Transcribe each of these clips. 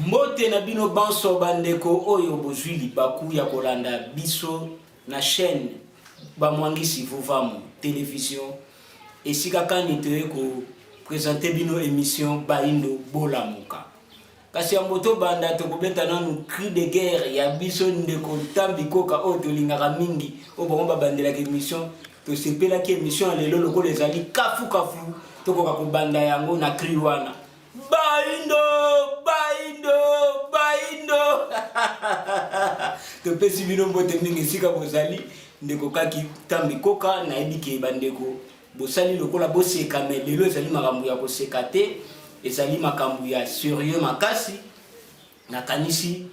Mbote na bino banso bandeko oyo bozwi libaku ya kolanda biso na chaîne Bamwangisi Vuvamu Television, esika kani toye ko presenter bino emission Bayindo Bolamuka. Kasi yambo tobanda, tokobeta nanu cri de guerre ya biso ndeko Ntambi Koka oyo tolingaka mingi, oyo bango babandelaka emission. Tosepelaki emission ya lelo lokola ezali kafu kafu, tokoka kobanda yango na cri wana. Bayindo, bayindo, bayindo. Topesi bino mbote mingi esika bozali, ndeko Kaki Ntambi Koka. Nayebi ke bandeko bosali lokola boseka, mais lelo ezali makambo ya koseka te, ezali makambo ya serieux makasi. Nakanisi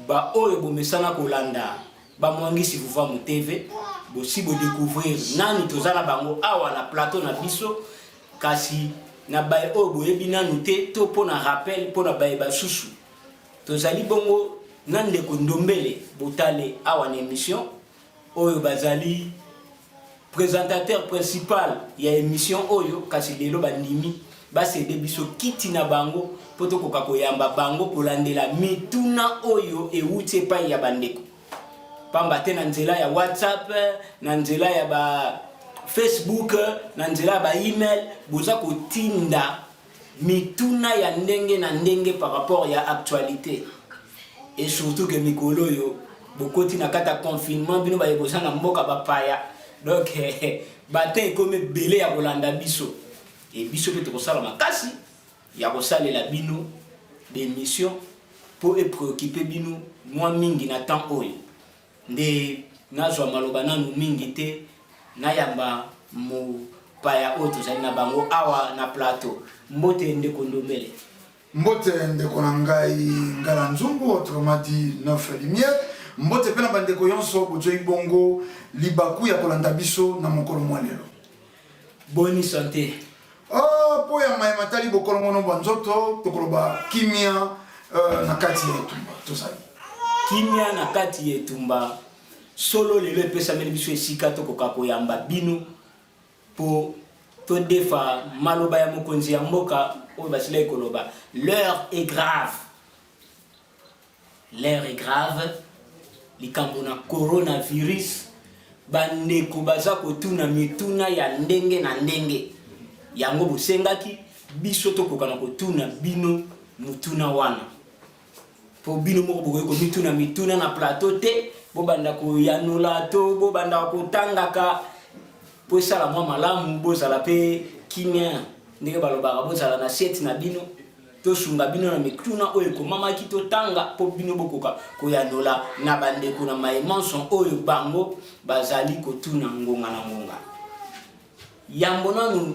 ba oyo bomesana kolanda Bamwangisi Vuvamu TV bosi bodécouvrir nani toza na bango awa na plateau na biso. Kasi na baye oyo boyebi nanu te, to mpo na rappel mpo na baye basusu, tozali bongo na ndeko Ndombele Botale awa na émission oyo, bazali présentateur principal ya émission oyo. Kasi lelo bandimi basede biso kiti na bango mpo tokoka koyamba bango kolandela mituna oyo ewuti epai ya bandeko, pamba te na nzela ya WhatsApp, na nzela ya ba Facebook, na nzela ya ba email, boza kotinda mituna ya ndenge na ndenge par rapport ya actualité, et surtout que mikolo oyo bokoti na kati ya confinement, bino baye boza na mboka bapaya, donc bate ekomi ebele ya kolanda biso. E biso mpe tokosala makasi ya kosalela bino baémission mpo epréoccupe bino mwa mingi na temps oyo. Nde nazwa maloba nanu mingi te, nayamba mopaya oyo tozali na bango awa na plateau. Mbote, ndeko Ndombele. Mbote, ndeko na ngai Ngala Nzungu, autrement dit Neuf Lumière. Mbote mpe na bandeko nyonso bozwi bongo libaku ya kolanda biso na mokolo mwa lelo. Boni santé? Oh, mpo ya mayema tali bokolongono bwa nzoto, tokoloba kimia na kati ya etumba tozali. Kimia na kati ya etumba solo. Lelo epesameli biso esika tokoka koyamba bino mpo todefa maloba ya mokonzi ya mboka oyo basilaki koloba: "L'heure est grave, l'heure est grave." Likambo na coronavirus, bandeko baza kotuna mituna ya ndenge na ndenge. Yango bosengaki biso tokoka na kotuna bino motuna wana, mpo bino moko bokoki komituna mituna na plateau te. Bobanda koyanola to bobanda kotangaka mpo esala mwa malamu. Bozala mpe kimia, ndenge balobaka, bozala na siete na bino. Tosunga bino na mituna oyo ekomamaki, totanga mpo bino bokoka koyanola na bandeko na maemanson oyo bango bazali kotuna ngonga na ngonga. Yambo nanu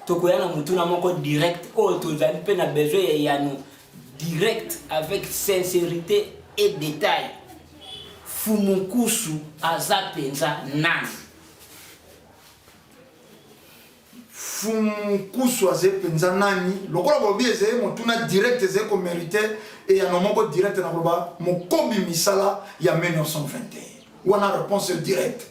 tokoya na motuna moko direct oyo tozali mpe na besoin ya eyano direct avec sincérité et détail: Fumukusu aza mpenza nani? Fumukusu aza mpenza nani? Lokola bolobi ezali motuna direct, ezali komérite eyano moko direct, na koloba mokobi misala ya 1921. Wana réponse direct.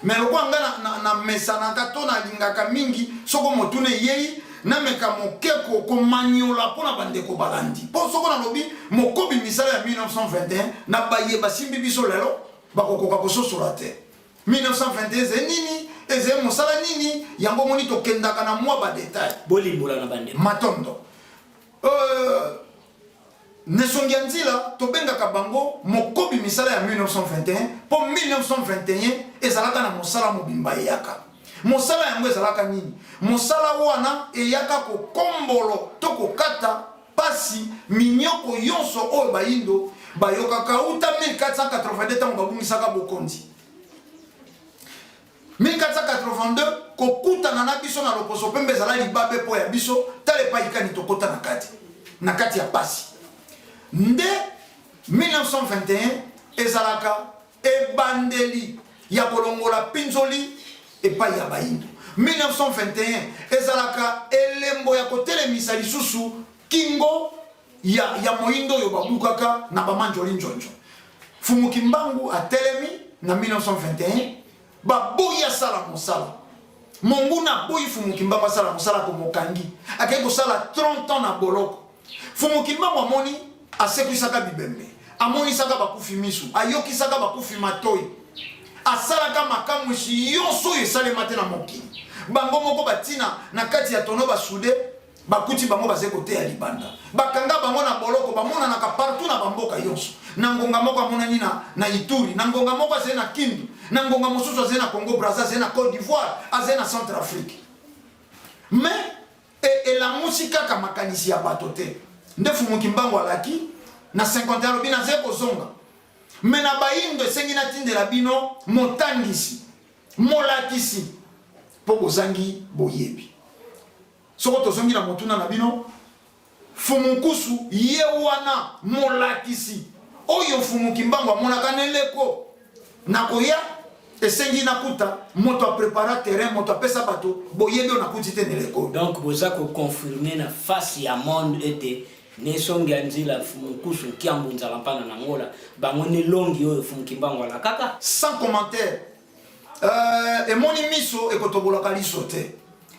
Mais lokola nga namesanaka to nalingaka mingi, soko motuna eyei, nameka moke komaniola mpo na bandeko balandi, mpo soko nalobi mokobi misala ya 1921, na baye basimbi biso lelo bakokoka kososola te 1921 ezali nini, ezali mosala nini. Yango omoni tokendaka na mwa badetail. Bolimbola na bandeko. Matondo. Nesongi ya nzila, tobengaka bango mokobi misala ya 1921 mpo 1921 ezalaka na mosala mobimba eyaka. Mosala yango ezalaka nini? Mosala wana eyaka kokombolo to kokata pasi, minyoko yonso oyo bayindo bayokaka uta 1482, ntango babungisaka bokonzi. 1482, kokutana na biso na loposo pembe ezala libabe mpo ya biso. Tala epai kani tokota na kati ya pasi. Nde 1921 ezalaka ebandeli ya kolongola mpinzoli epai ya bayindo. 1921 ezalaka elembo ya kotelemisa lisusu kingo ya moyindo oyo babukaka na bamanjoli njonjo. Fumu Kimbangu atelemi na 1921, baboyi asala mosala. Monguna aboyi Fumu Kimbangu asala mosala, komokangi, akei kosala 30 ans na boloko. Fumu Kimbangu amoni Asekwisaka bibembe, amonisaka bakufi miso, ayokisaka bakufi matoi, asalaka makamwisi yonso oyo esalema te na mokili. Bango moko batina na kati ya tono basude, bakuti bango bazali koteya libanda, bakanga bango na boloko, bamonanaka partout na bamboka yonso. Na ngonga moko amonani na, na Ituri, na ngonga moko azali na Kindu, na ngonga mosusu azali na Congo Brazza, azali na Cote d'Ivoire, azali na Centrafrique. Mais E, elamusi kaka makanisi ya bato te. Nde Fumu Kimbangu alaki na 51 alobi nazali kozonga. Me na bayindo esengi natindela bino motangisi, molakisi mpo bozangi boyebi. Soko tozongi na motuna na bino, Mfumu Nkusu ye wana molakisi oyo Mfumu Kimbangu amonaka na eleko nakoya, esengi nakuta moto aprepara terrain, moto apesa bato boyebi oyo nakuti te na eleko oyo. Donc boza ko confirmer na face ya monde ete ne songi ya nzila Mfumu Nkusu Nkiambu Nzala Mpana na Angola bango nde longi oyo Mfumu Kimbangu alakaka? Sans commentaire. Euh, emoni miso ekotobolaka liso te.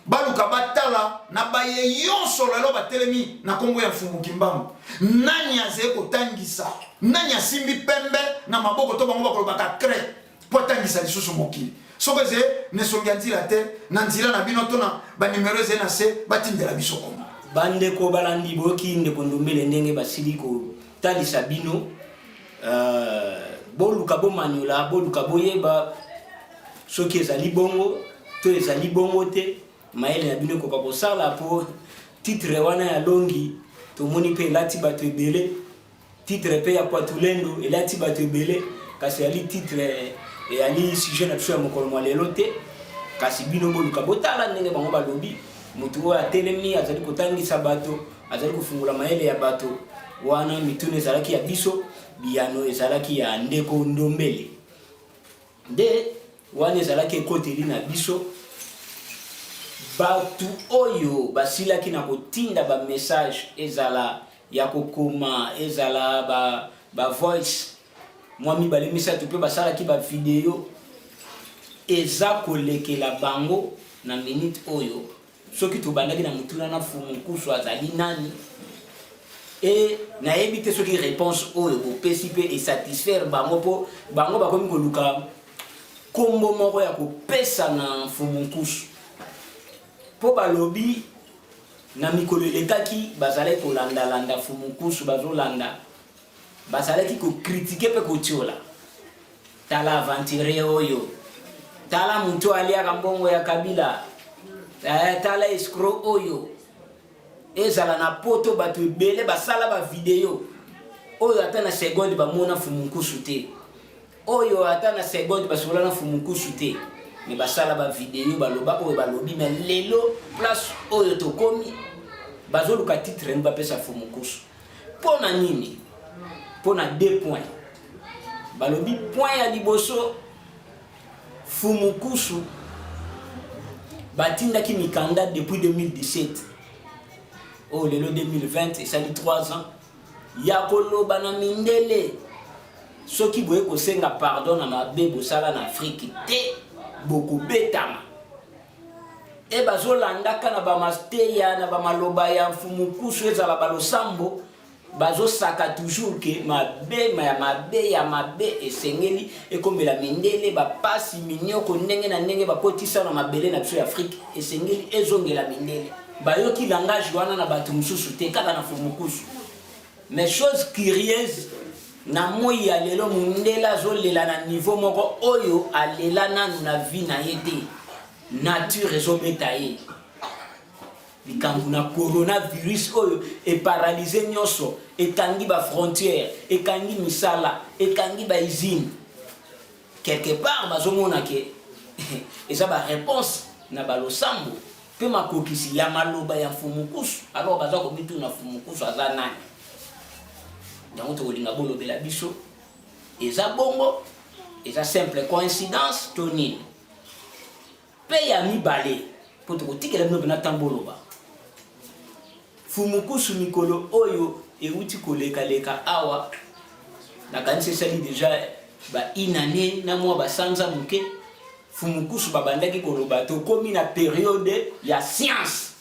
Baluka batala na baye yonso lelo batelemi na kombo ya Mfumu Kimbangu. Nani azali kotangisa? Nani asimbi pembe na maboko to bango bakolobaka craie po atangisa lisusu mokili? Soko ezali na esongi ya nzila te, na nzila na bino to na ba numero ezali na se, batindela biso kombo. Bandeko balandi, boyoki ndeko Ndombele ndenge basili kotalisa bino. Euh, boluka bomanyola, boluka boyeba soki ezali bongo to ezali bongo te. Mayele na bino ekoka kosala po titre wana ya longi tomoni mpe elati bato ebele, titre mpe ya Kwatulendo elati bato ebele, kasi eyali titre eyali sujet na biso ya mokolo mwa lelo te. Kasi bino boluka botala ndenge bango balobi, moto oyo atelemi azali kotangisa bato, azali kofungola mayele ya bato. Wana mituna ezalaki ya biso, biyano ezalaki ya ndeko Ndombele. Nde wana ezalaki ekoteli na biso. Bato oyo basilaki na kotinda ba message, ezala ya kokoma, ezala ba, ba voice mwa mibale misato, mpe basalaki ba video, eza kolekela bango na minute oyo. Soki tobandaki na motuna na Mfumu Nkusu azali nani, e nayebi te soki reponse oyo bopesi mpe esatisfaire bango, mpo bango bakomi koluka nkombo moko ya kopesa na Mfumu Nkusu, mpo balobi na mikolo elekaki bazalaki kolandalanda Mfumu Nkusu, bazolanda, bazalaki kokritike mpe kotiola. Tala aventurier oyo, tala mutu aliaka mbongo ya Kabila, eh, tala escroc oyo. Ezala na poto bato ebele basala ba video oyo ata na seconde bamona Mfumu Nkusu te, oyo ata na seconde basola na Mfumu Nkusu te, me basala ba video baloba oyo balobi. Me lelo place oyo tokomi, bazoluka titre nini bapesa Mfumu Nkusu. Mpo na nini? Mpo na deux points. Balobi point ya liboso, Mfumu Nkusu batindaki mikanda depuis 2017, oyo lelo 2020 esali 3 ans, ya koloba na mindele soki boye kosenga pardon na mabe bosala na Afrique te, bokobetama. E bazolandaka na bamateya na bamaloba ya Mfumu Nkusu, ezala balosambo, bazosaka toujours ke mabe ya mabe ya mabe esengeli ekomela mindele, bapasi minyoko ndenge na ndenge bakotisa na mabele na biso ya Afrique esengeli ezongela mindele. Bayoki langage wana na bato mosusu te, kaka na Mfumu Nkusu. Mais chose curieuse, na moi ya lelo mundele azolela na niveau moko oyo alela nanu na vie na ye te. Nature ezobeta ye. Likambo na coronavirus oyo eparalyse nyonso, ekangi ba frontières, ekangi misala, ekangi ba usines. Quelque part bazomona ke eza ba réponse na balosambo mpe makokisi ya maloba ya Mfumu Nkusu. Alors baza komituna Mfumu Nkusu aza nani? Yango tokolinga bolobela biso, eza bongo, eza simple coïncidence to nini? Mpe ya mibale, mpo tokotikela bino mpena ntango boloba, Mfumu Nkusu mikolo oyo euti kolekaleka awa, nakanisi esali deja ba une année na mwa basanza moke, Mfumu Nkusu babandaki koloba tokomi na periode ya science.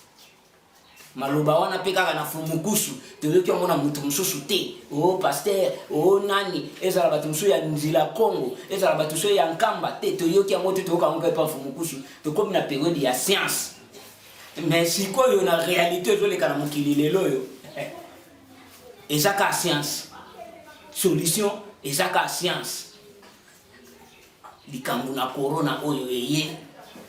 Maloba wana mpe kaka na Fumukusu toyoki yango na moto mosusu te. O oh, pasteur, o oh, nani, ezala bato mosusu ya nzila Congo, ezala bato mosusu ya Nkamba te, toyoki yango te, toyoka yango mpe Fumukusu. Tokomi na periode ya science. Mais sikoyo na réalité ezoleka na mokili lelo oyo eh, eza kaka science. Solution eza kaka science. Likambo na corona oyo eye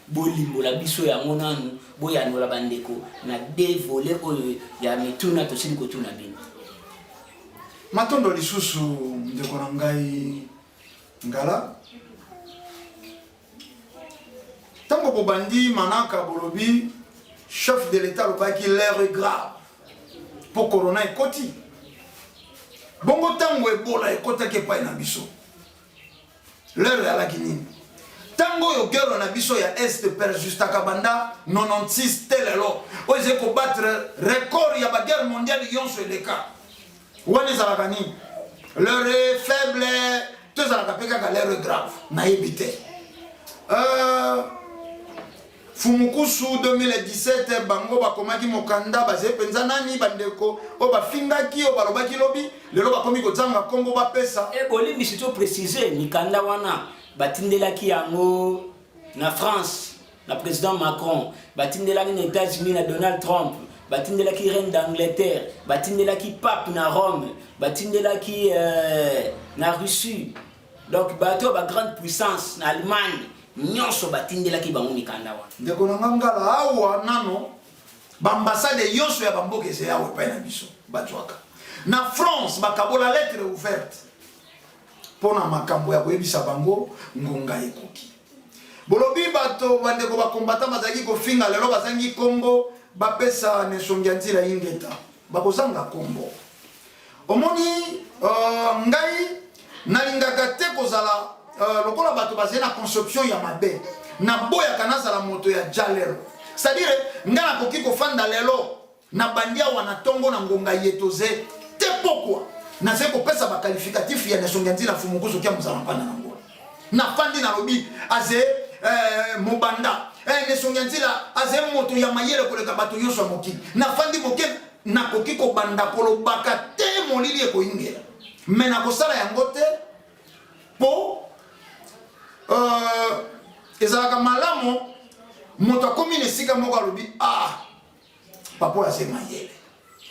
bolimbola biso yango nanu, boyanola bandeko na de volet oyo ya mituna tosili kotuna bino. Matondo lisusu ndeko na ngai Ngala. Ntango bobandi manaka bolobi chef de l'etat alobaki l'heure est grave mpo corona ekoti. Bongo ntango ebola ekotaki epai na biso L'heure eyalaki nini? Tango oyo guerre na biso ya Est persistaka banda 96 te lelo, oyo ezali ko battre record ya ba guerre mondiale yonso eleka. Wana ezalaka nini? L'heure est faible, to ezalaka pe kaka l'heure est grave? Nayebi te. Euh, Fumukusu 2017 bango bakomaki mokanda bazali mpenza nani bandeko oyo bafingaki oyo balobaki lobi lelo bakomi kozanga nkombo bapesa. E bolimbisi to préciser mikanda wana batindelaki yango na France na président Macron, batindelaki na États-Unis na Donald Trump, batindelaki reine d'Angleterre, batindelaki pape na Rome, batindelaki euh, na Russie. Donc bato ya ba grande puissance na Allemagne nyonso batindelaki bango mikanda wana. Ndeko na nga Ngala, awa nano ba ambassade yonso ya ba mboka ezali awa epai na biso bazwaka na France bakabola lettre ouverte mpo na makambo ya koyebisa bango ngonga ekoki. Bolobi bato bandeko ba combattant bazalaki kofinga lelo bazangi kombo bapesa Nesongia Nzila Ingeta bakozanga kombo. Omoni uh, ngai nalingaka te kozala uh, lokola bato bazali na conception ya mabe. Naboyaka nazala moto ya jalelo. C'est-à-dire ngai nakoki kofanda lelo na bandi awa na tongo na ngonga ye toze te pokwa nazali kopesa ba qualificatif ya Nesongia Nzila Mfumukusu kia mozala mpanda na ngola. Nafandi nalobi aze eh, mobanda eh, Nesongia Nzila aze moto ya mayele koleka bato nyonso ya mokili. Nafandi moke Nakoki kobanda kolobaka te molili ekoyingela, me nakosala yango te mpo uh, ezalaka malamu moto akomi na esika moko alobi ah papa oyo aze mayele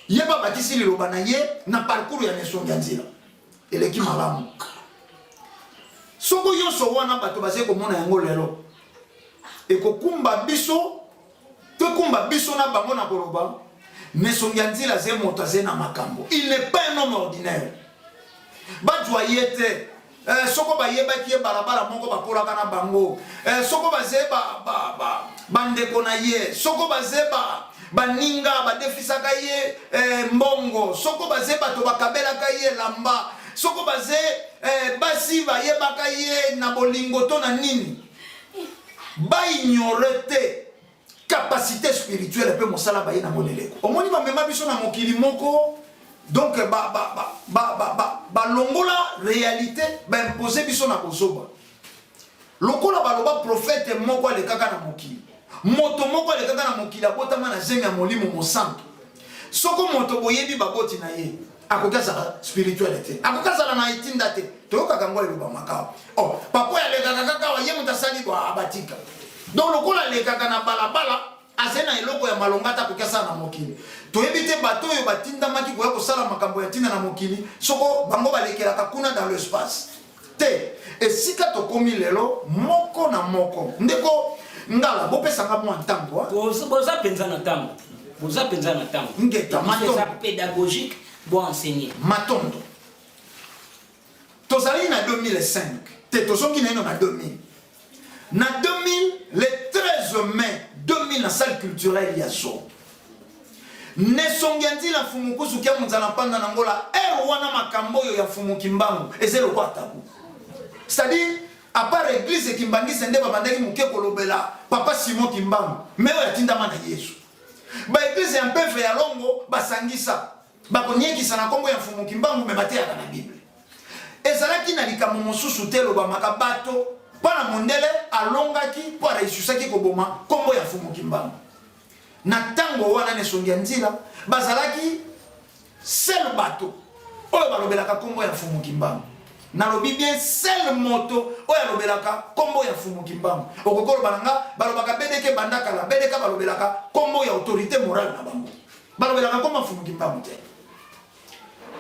ye babakisi liloba na ye na parcours ya nesongi ya nzela eleki malamu soko nyonso wana bato bazali komona yango lelo ekokumba biso Tokumba biso na bango na koloba Nesongia Nzila aze moto aze na makambo. Il n'est pas un homme ordinaire. Bazwa ye te. Eh, soko bayebaki ye balabala moko bakolaka na bango. Eh, soko baze ba, ba, ba, bandeko na ye. Soko baze ba baninga badefisaka ye eh, mbongo. Soko baze bato bakabelaka ye lamba. Soko baze eh, basi bayebaka ye na bolingo to na nini. Ba ignorer te capacité spirituelle pe mosala baye nango na eleko. Omoni bamema biso na mokili moko donc ba ba ba ba ba ba balongola réalité ba imposer biso na bozoba. Lokola baloba prophète moko alekaka na mokili. Moto moko alekaka na mokili abotama na zemi ya molimo mosantu. Soko moto boyebi baboti na ye akoki azala spirituel te, akoki azala na etinda te. Toyokaka yango elobamaka awa. Oh, papa oyo alekaka kaka awa, ye moto asali bo abatika. Donc lokola alekaka na balabala azali na eloko ya malonga te akoki asala na mokili. Toyebi te bato oyo batindamaki koya kosala makambo ya ntina na mokili soko bango balekelaka kuna dans l'espace te. Esika tokomi lelo moko na moko ndeko Ngala bopesa nga mwa ntango. Boza mpenza na ntango. Boza mpenza na ntango. Ngeta matondo. Eza pédagogique bo enseigner. Matondo. Tozali na 2005 te tozongi naino na 2000. Na 2000 le 13 mai 2000 na salle culturelle ya Zo. Nesongia nzila mfumu kusu kia munzala mpanda na ngola ere wana makambo oyo ya mfumu Kimbangu eza eloko tabou. C'est-à-dire à part église kimbangiste nde babandaki moke kolobela papa Simon Kimbangu mais oyo atindama na Yesu. Ba église ya mpeve ya longo basangisa bakoniekisa na nkombo ya mfumu Kimbangu me bateyaka na Bible. Ezalaki na likambo mosusu te elobamaka bato mpo na mondele alongaki mpo areisusaki koboma nkombo ya mfumu Kimbangu. Na ntango wana na esongi ya nzila bazalaki seul bato oyo balobelaka nkombo ya Mfumu Kimbangu. Nalobi bien seul moto oyo alobelaka nkombo ya Mfumu Kimbangu. Okoki koloba na nga balobaka BDK banda kala, BDK balobelaka nkombo ya autorité morale na bango, balobelaka nkombo ya Mfumu Kimbangu te.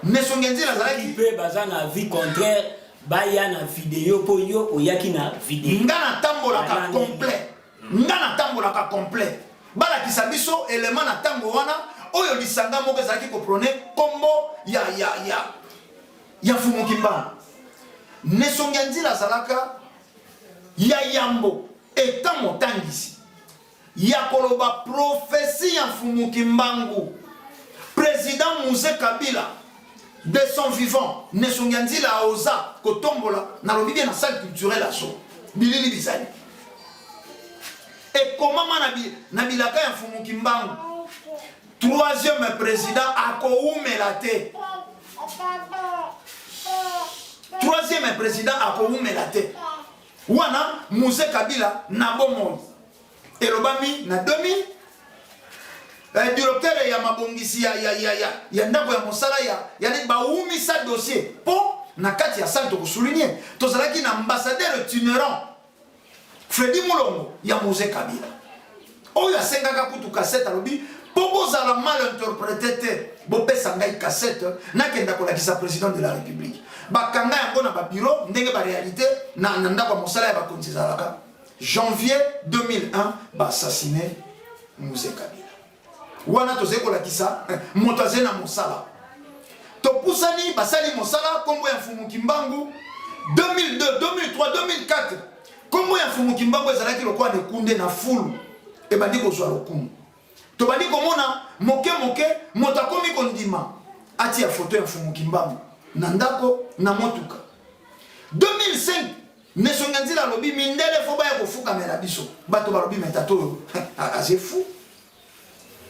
Nesongi ya nzela azalaki mpe baza na vie contraire baya na video mpo yo oyaki na video. Nga natambolaka complet, nga natambolaka complet. Balakisa biso elema na ntango wana oyo lisanga moko ezalaki koprone nkombo ya Mfumu Kimbangu. Nesongi ya nzela azalaka ya yambo eta motangisi ya koloba prophetie ya Mfumu Kimbangu. Président Mzee Kabila de son vivant, Nesongi ya nzela aoza kotombola, nalobi bien, na salle culturelle aso bilili bizali ekomama na bilaka ya Mfumu Kimbangu, troisième président akowumela te, troisième président akowumela te. Wana Mzee Kabila na bomoi, elobami na 2000. Directeur ya mabongisi ya ndako ya mosala ya bawumisa dossier mpo na kati ya salle. Tokosouligne, tozalaki na ambassadeur itinérant Fredi Mulongo ya Mzee Kabila oyo asengaka kutu cassette. Alobi mpo bozala mal interprété te, bopesa ngai cassette, nakenda kolakisa président de la République. Bakanga yango na babureau ndenge baréalité na ndako ya mosala ya bakonzi ezalaka. Janvier 2001, baassassine Mzee Kabila. Wana tozali kolakisa moto azali na mosala. Topusani, basali mosala nkombo ya Mfumu Kimbangu. 2002, 2003, 2004, nkombo ya Mfumu Kimbangu ezalaki lokola na ekunde na fulu, ebandi kozwa lokumu. Tobandi komona moke moke moto akomi kondima atia foto ya Mfumu Kimbangu na ndako, na motuka. 2005, Nesonga nzila alobi mindele fo baya kofukamela biso. Bato balobi me tata oyo aze fou.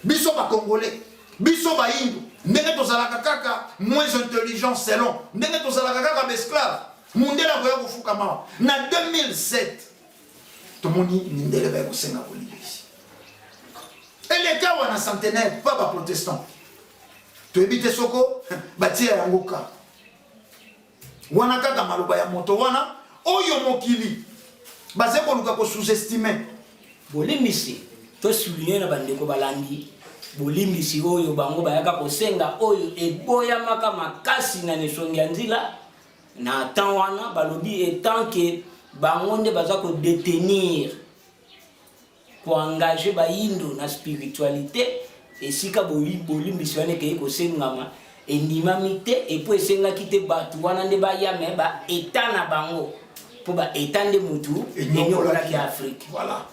Biso bacongolais, biso bayindo, ndenge tozalaka kaka moins intelligent, selon ndenge tozalaka kaka baesclave, mundele akoya kofukama? Na 2007, tomoni mindele baya kosenga bolimbisi. Eleka awa na centenaire pa baprotestant. Toyebi te soko batia yango ka wana kaka maloba ya moto wana oyo mokili bazali koluka kosous-estime. Bolimbisi, tosouligne na bandeko balandi, bolimbisi oyo bango bayaka kosenga, oyo eboyamaka makasi na nesongi ya nzila na temps wana. Balobi etant ke bango nde baza kodétenir, koengage bayindo na spiritualité, esika bolimbisi wana ekei kosengama endimami te. Epo esengaki te bato wana nde baya me baeta na bango, mpo baeta nde mutu enyokolaki Afrique. Voilà,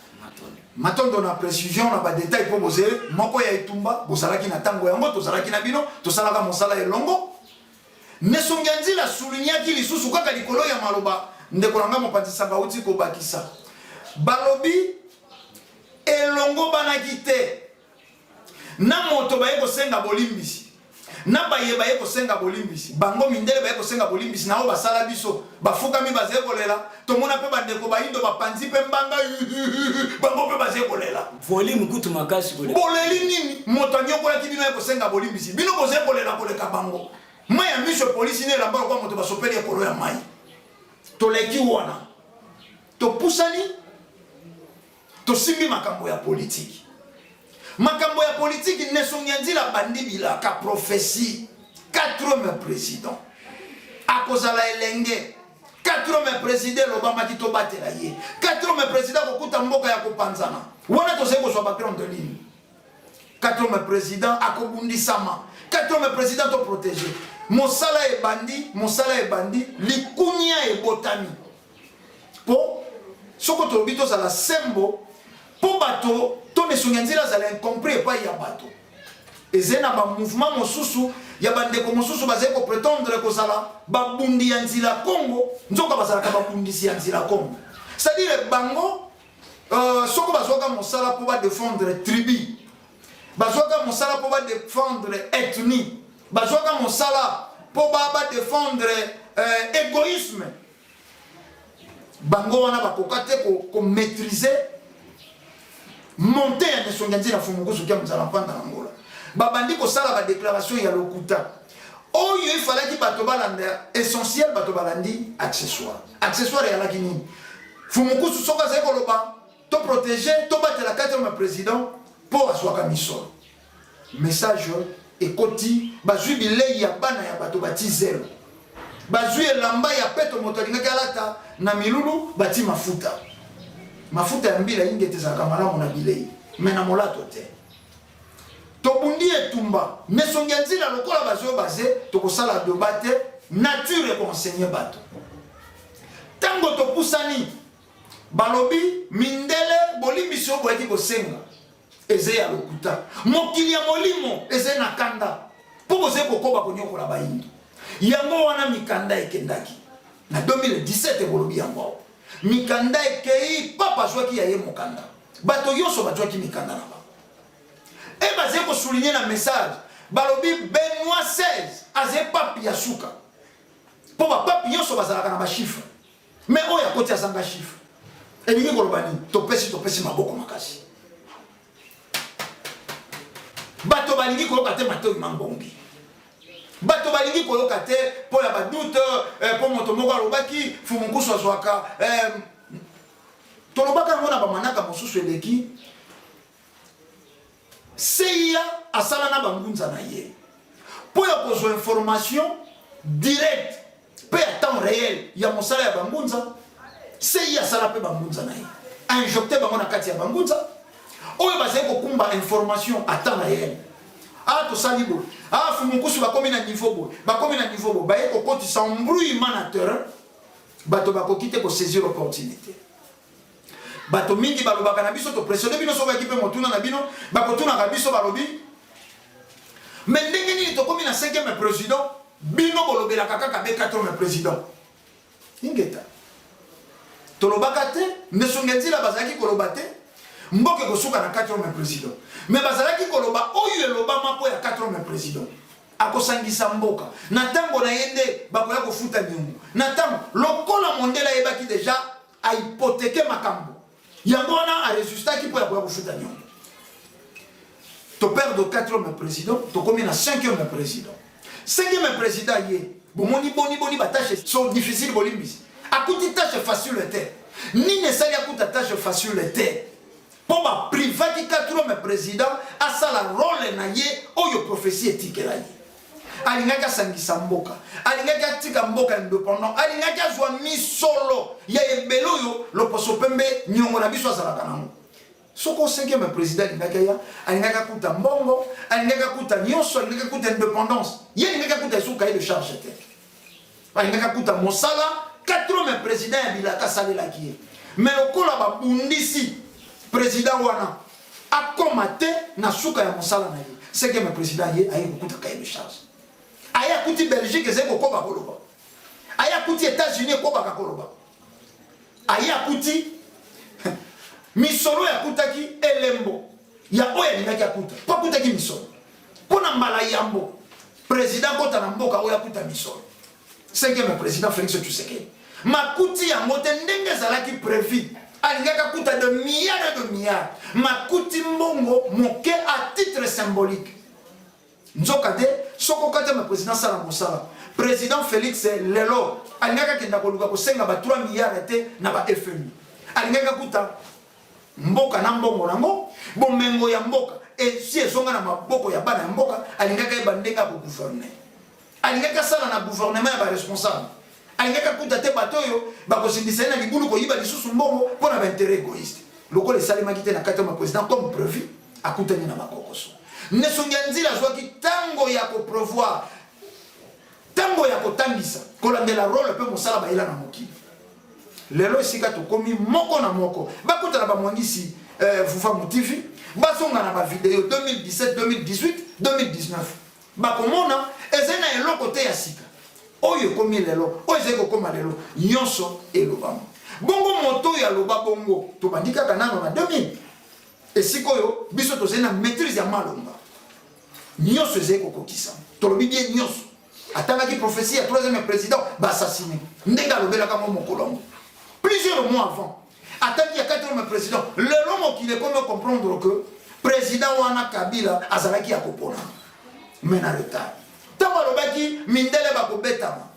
matondo na précision na badetail, mpo boze moko ya etumba bozalaki na ntango yango, tozalaki na bino, tosalaka mosala elongo. Nesongi ya nzila soulignaki lisusu kaka likolo ya maloba ndeko na ngai mopanzisanga auti kobakisa. Balobi elongo banaki te na moto baye kosenga bolimbisi, na baye baye kosenga bolimbisi, bango mindele baye kosenga bolimbisi na oyo basala biso, bafukami, bazali kolela. Tomona mpe bandeko bayindo bapanzi mpe mbanga, bango mpe bazali kolela. Volume kutu makasi koleka. Boleli nini? Moto anyokolaki bino ye kosenga bolimbisi, bino bozali kolela koleka bango. Mai ya miso epolisi na elamba lokola moto basopeli ekolo ya mai. Toleki wana, topusani, tosimbi makambo ya politiki. Makambo ya politiki, Nesongi ya nzila bandi bilaka prophétie: quatrième président akozala elenge. Quatrième président elobamaki, tobatela ye. Quatrième président akokuta mboka ya kopanzana. Wana tozali kozwa bagrande ligne. Quatrième président akobundisama, quatrième président toprotege. Mosala ebandi, mosala ebandi, likunia ebotami. Mpo soko tolobi tozala sembo, mpo bato to mesongi ya nzela azala incompris epai ya bato, ezali na bamouvement mosusu ya bandeko mosusu bazali koprétendre kozala babundi ya nzela Congo, nzoka bazalaka babundisi ya nzela Congo. C'est-à-dire bango soko bazwaka mosala mpo badefendre tribu, bazwaka mosala mpo badefendre ethnie, bazwaka mosala mpo badefendre égoïsme. Bango wana bakoka te komaîtrise. Monte ya Nesongia Nzila Mfumu Nkusu Kia Muzala Mpanda na Angola. Babandi kosala ba declaration ya lokuta. Oyo ifalaki bato balanda essentiel, bato balandi accessoire. Accessoire eyalaki nini? Mfumu Nkusu soki azali koloba to protéger, to batela kati ya président mpo azwaka misolo. Message ekoti, bazwi bilei ya bana ya bato bati zelo. Bazwi elamba ya peto moto alingaki alata na milulu bati mafuta. Mafuta ya mbila ingete ezalaka malamu na bilei, me na molato te. Tobundi etumba, mesongi ya nzila lokola bazwi oyo baze, tokosala doba te, nature ekoensegne bato. Tango topusani, balobi mindele bolimbisi oyo boyaki kosenga eza ya lokuta. Mokili ya molimo eza na kanda mpo bozali kokoba konyokola bayindo. Yango wana mikanda ekendaki na 2017, bolobi yango awa. Mikanda ekei, papa azwaki ya ye mokanda, bato nyonso bazwaki mikanda na bango. E bazali kosouligne na message, balobi Benoit 16 azali pape ya suka, mpo bapape nyonso bazalaka na bachiffre, me oyo akoti azanga chiffre. Elingi koloba nini? Topesi topesi maboko makasi. Bato balingi koyoka te matoi mangongi, bato balingi koyoka te mpo ya badoute, mpo moto moko alobaki Mfumu Nkusu azwaka. Tolobaka yango na bamanaka mosusu eleki. CIA asala na bangunza na ye mpo ya kozwa information direct mpe ya temps réel ya mosala ya bangunza. CIA asala mpe bangunza na ye, injecte bango na kati ya bangunza oyo bazali kokumba information à temps réel. Ah, tosali boye, ah, Mfumu Nkusu bakomi na niveau boye, bakomi na niveau boye, baye kokotisa embrouillement na terrain. Bato bakoki te kosaisir opportunité. Bato mingi balobaka na biso, topressionne bino, soki bayaki mpe motuna na bino bakotunaka biso, balobi me ndenge nini tokomi na 5e président, bino bolobelaka kaka be 4e président? Ingeta, tolobaka te Nesonge Nzila bazalaki koloba te mboka ekosuka na 4e président, me bazalaki koloba oyo elobama mpo ya 4e président akosangisa mboka na ntango na ye nde bakoya kofuta niongo na ntango lokola mondele ayebaki deja ahypotheke makambo yango wana aresistaki mpo ya koya kofuta niongo. Toperdre 4e président, tokomi na 5e président. 5e président ye bomoni boni boni batâche so difficile, bolimbisi, akuti tâche facile te. Nini esali akuta tâche facile te? Mpo baprivaki 4e président asala rôle na ye oyo prophétie etikela ye. Alingaki asangisa mboka, alingaki atika mboka indépendant, alingaki azwa misolo ya ebele oyo loposo pembe niongo na biso azalaka nango. Soko 5e président alingaki aya, alingaki akuta mbongo, alingaki akuta nyonso, alingaki akuta indépendance. Ye alingaki akuta esu cahier de charge te, alingaki akuta mosala 4e président ya bilaka asalelaki ye. Me lokola babundisi président wana akoma te na suka ya mosala na ye, 5e président ye aye kokuta cahier de charge, aye akuti Belgique ezali kokoba koloba, aye akuti États-Unis ekobaka koloba, aye akuti misolo akutaki elembo ya oyo alingaki akuta, mpo akutaki misolo mpo na mbala yambo président kota na mboka oyo akuta misolo. 5e président Félix Tshisekedi makuti yango te ndenge ezalaki prévu. Alingaki akuta de milliards et de milliards, makuti mbongo moke à titre symbolique. Nzoka te soki okatama président asala mosala, président Félix lelo alingaki akenda koluka kosenga ba 3 milliards te na ba FMI. Alingaki akuta mboka na mbongo nango, bomengo ya mboka esi ezonga na maboko ya bana ya mboka. Alingaki ayeba ndenge akogouverne, alingaki asala na gouvernement ya baresponsable, alingaki akuta te bato oyo bakosindisa ye na libulu koyiba lisusu mbongo mpo na baintérêt égoïste lokola esalemaki te na kati ya président comme prévu. Akutani na bakokoso. Nesongi ya Nzila azwaki ntango ya koprévoir, ntango ya kotangisa, kolandela rôle mpe mosala bayela na mokili. Lelo esika tokomi, moko na moko bakutana bamwangisi Vuva Motivi, bazonga na bavideo 2017, 2018, 2019, bakomona ezali na eloko te ya sika oyo ekomi lelo, oyo ezali kokóma lelo. Nyonso elobama bongo, moto oyo aloba bongo, tobandi kaka nano na 2000, esika oyo biso tozali na maîtrise ya malonga, nyonso ezali kokokisa. Tolobi bien, nyonso atangaki prophétie ya troisième président baassassine ndenge alobelaka ngo mokolo yango plusieurs mois avant. Atangi ya quatrième président. Lelo mokili ekomi comprendre que président wana Kabila azalaki ya kopona mais na retard. Ntango alobaki mindele bakobetama,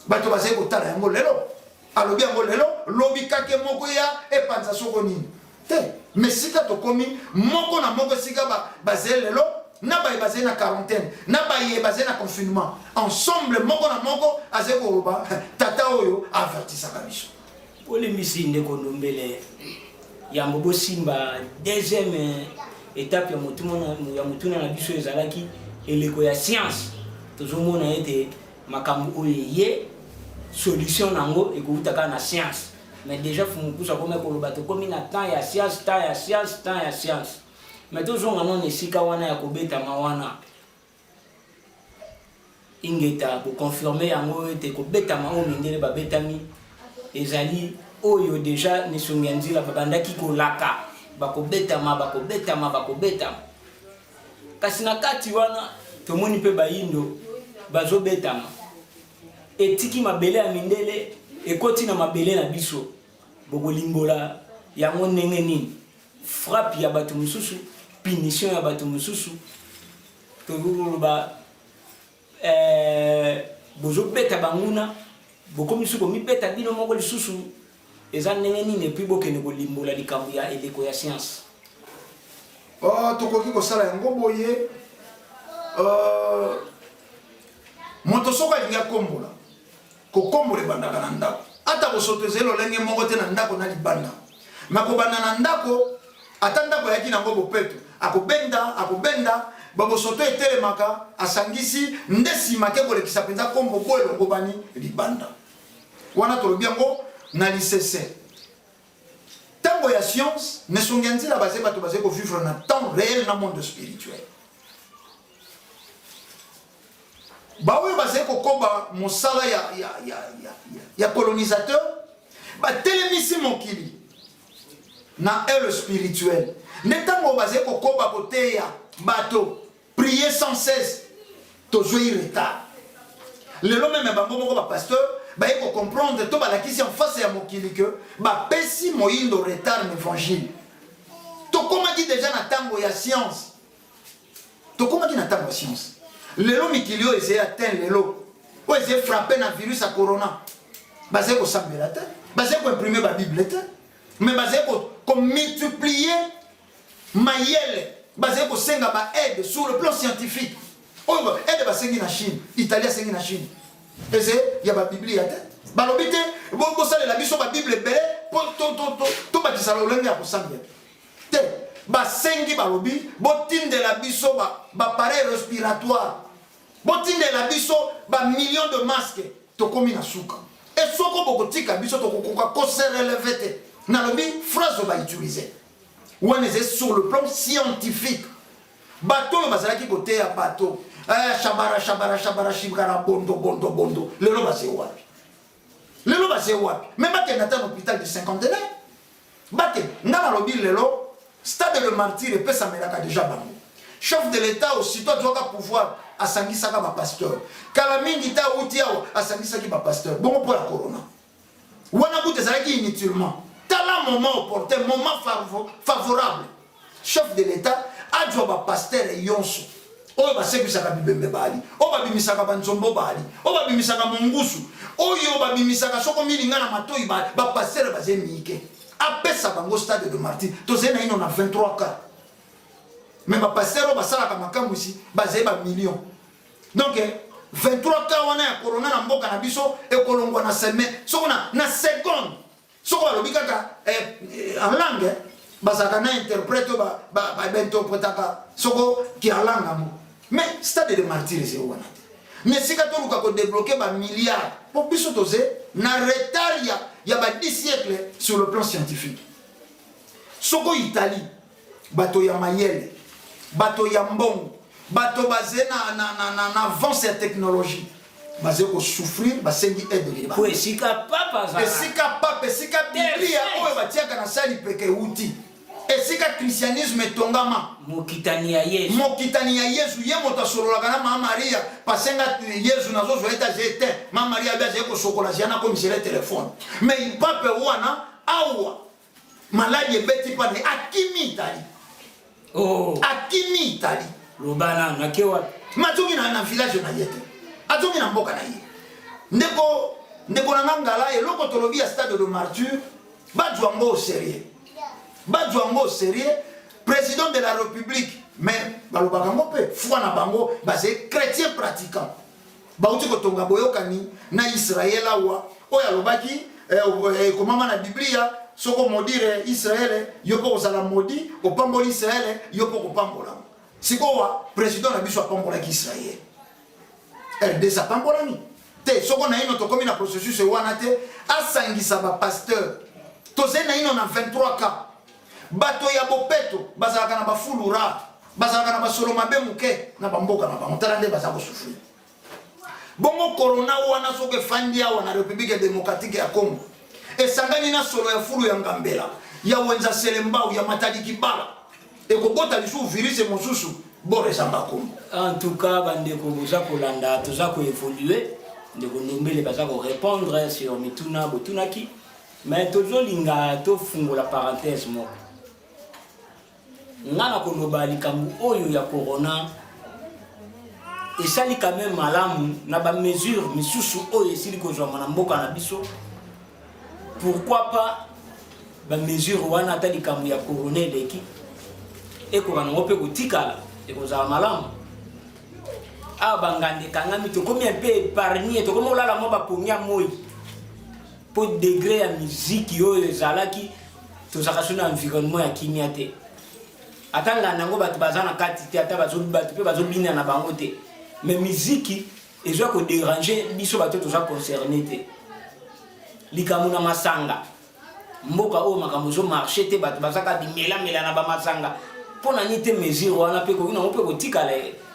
bato bazali kotala yango lelo. Alobi yango lelo, lobi kake moko ya epanza soko nini te. Mais sika tokomi moko na moko esika bazali lelo, na baye bazali na quarantaine, na baye bazali na confinement, ensemble moko na moko azali koloba tata oyo avertisaka biso. Bolimbisi ndeko Ndombele, yambo bosimba deuxième étape ya motuna na biso ezalaki eleko ya science. Tozomona ete makambo oyo eye solution nango ekowuta kaka na science, mais déjà Fumukusu akomi koloba tokomi na temps ya science, temps ya science, temps ya science. Mais tozonga nano esika wana ya kobetama wana. Ingeta boconfirme yango ete kobetama oyo mindele babetami ezali oyo deja nesongi ya nzila babandaki kolaka bakobetama, bakobetama, bakobetama. Kasi na kati wana tomoni mpe bayindo bazobetama, etiki mabele ya mindele ekoti na mabele na biso. Bokolimbola yango ndenge nini? Frappe ya bato mosusu, punition ya bato mosusu, tokoloba bozobeta banguna, bokomi lisusu komibeta bino moko lisusu, eza ndenge nini? Et puis bokende kolimbola likambo ya eleko ya science. Oh, tokoki kosala yango boye. Moto soki alingi akombola, kokombola ebandaka na ndako. Ata bosoto ezali lolenge moko te na ndako na libanda. Ma kobanda na ndako, ata ndako ayaki nango bopeto, akobenda, akobenda, babosoto etelemaka, asangisi, nde nsima ke kolekisa mpenza kombo po elongobani libanda. Wana tolobi yango na lisese. Tango ya science, nesongi ya nzila baze bato baze kovivre na temps réel na monde spirituel. Baoyo bazali kokoba mosala ya colonisateur, batelemisi mokili na aile spirituelle. Nde ntango bazali kokoba koteya bato prier sans cesse, tozwi retard. Lelo meme bango moko bapasteur baye kocomprendre to balakisi en face ya mokili ke bapesi moyindo retard na évangile. Tokomaki deja na ntango ya science, tokomaki na ntango ya science. Lelo mikili oyo ezali atteint, lelo oyo ezali frappe na virus ya corona, bazali kosambela te, bazali koimprime babible te, mais bazali komultiplier mayele, bazali kosenga ba aide sur le plan scientifique. Oyo aide basengi na Chine, Italie asengi na Chine, eze ya babiblia te. Balobi te bosalela biso babible ebele mpo tobakisa lolenge ya kosambela te. Basengi, balobi botindela biso baappareil respiratoire, botindela biso bamillion de masque, tokomi na suka. E soko bokotika biso, tokokoka kose relever te. Nalobi phrase oyo bautilize wana ezali sur le plan scientifique. Bato oyo bazalaki koteya bato shabara shabara shabara shibara bondo bondo bondo, lelo baze wapi? Lelo baze wapi? Me bakende ata na hôpital du Cinquantenaire, bakende. Nga nalobi lelo stade de martyr epesamelaka deja bango. Chef de l'État aussitôt azwaka pouvoir, asangisaka bapasteur. Kala mingi te awuti awa, asangisaki bapasteur bongo mpo ya corona wana kutu ezalaki inutilement. Tala moment opportun, moment favorable, chef de l'État azwa bapasteur yonso oyo basekwisaka bibembe bali, oyo babimisaka banzombo bali, oyo babimisaka mongusu, oyo babimisaka soko milinga na matoi, bapasteur baze mike, apesa bango stade de martyr. Tozali na ino na 23 cas, mais bapasteur oyo basalaka makamwisi bazali bamillion. Donc 23 cas wana ya corona na mboka na biso ekolongwa na semaine, soko na seconde. Soko balobi kaka en langue, bazalaka na interprète oyo bainterprétaka soko kia langue yango. Mais stade de martyr ezali wana te. Mais esika toluka kodébloquer bamilliard mpo biso toze na retard ya ba 10 siècle sur le plan scientifique. Soko Italie, bato ya mayele, bato ya mbongo, bato baze na avance ya technologie, baze kosouffrir, basengi aide. Po esika papa azala, esika papa, esika biblia oyo batiaka na sali peke euti, esika christianisme etongama, mokitani ya Yesu, mokitani ya Yesu, ye moto asololaka na Mama Maria, pasenga Yesu nazozwa ete aze te. Mama Maria abi azali kosokola, zia nakomisela telefone. Mais pape wana awa Maladi ebeti mpa na ye, akimi Italie. Oh. Akimi Italie. Loba nanu, ake wapi? Mais azongi na, na village na ye te. Azongi na mboka na ye. Ndeko, ndeko na nga Ngala, eloko tolobi ya stade de martyr, bazwa yango au sérieux. Bazwa yango au sérieux. Président de la République, mais balobaka yango mpe foi na bango, bazali chrétien pratiquant. Bauti kotonga boyokani na Israël awa, oyo alobaki eh, eh, ekomama na Biblia, soki omodire Israël, yo mpe okozala maudit, opamboli Israël, yo mpe okopambolama. Sikowa président na biso apambolaki Israël. RDC apambolami te, soko naino tokomi na processus wana te, asangisa ba pasteur. Tozali naino na 23 cas. Bato ya bopeto bazalaka na bafulu rare, bazalaka na basolo mabe moke na bamboka na bango. Tala nde baza kosufrir. Bongo corona wana soki efandi awa na Republique Democratique ya Congo, esangani na solo ya fulu ya Ngambela, ya Wenza Selembao, ya Matadi Kibala, ekobota lisusu virus mosusu bord ezanga Congo. En tout cas, bandeko boza kolanda, toza ko évoluer. Ndeko Ndombele baza ko répondre sur mituna botunaki. Mais tozolinga tofungola parenthèse moko. Nga na koloba likambo oyo ya corona esali quand même malamu na ba mesures misusu oyo esili kozwama na mboka na biso. Pourquoi pas ba mesures wana ata likambo ya corona eleki ekoka nango mpe kotikala, ekozala malamu. Awa banganda ekangami, tokomi un peu épargne, tokomi kolala mwa bapongi ya moi mpo degre ya miziki oyo ezalaki, tozalaka so na environnement ya kimia te. Ata nganda yango bato baza na kati te, ata bato mpe bazobina na bango te, mais miziki ezwa koderange biso bato toza concerne te. Likambo na masanga, mboka oyo makambo ezomarche te, bato bazaka bimelamela na bamasanga. Mpo na nini te mesure wana mpe ekoki nango mpe kotikala,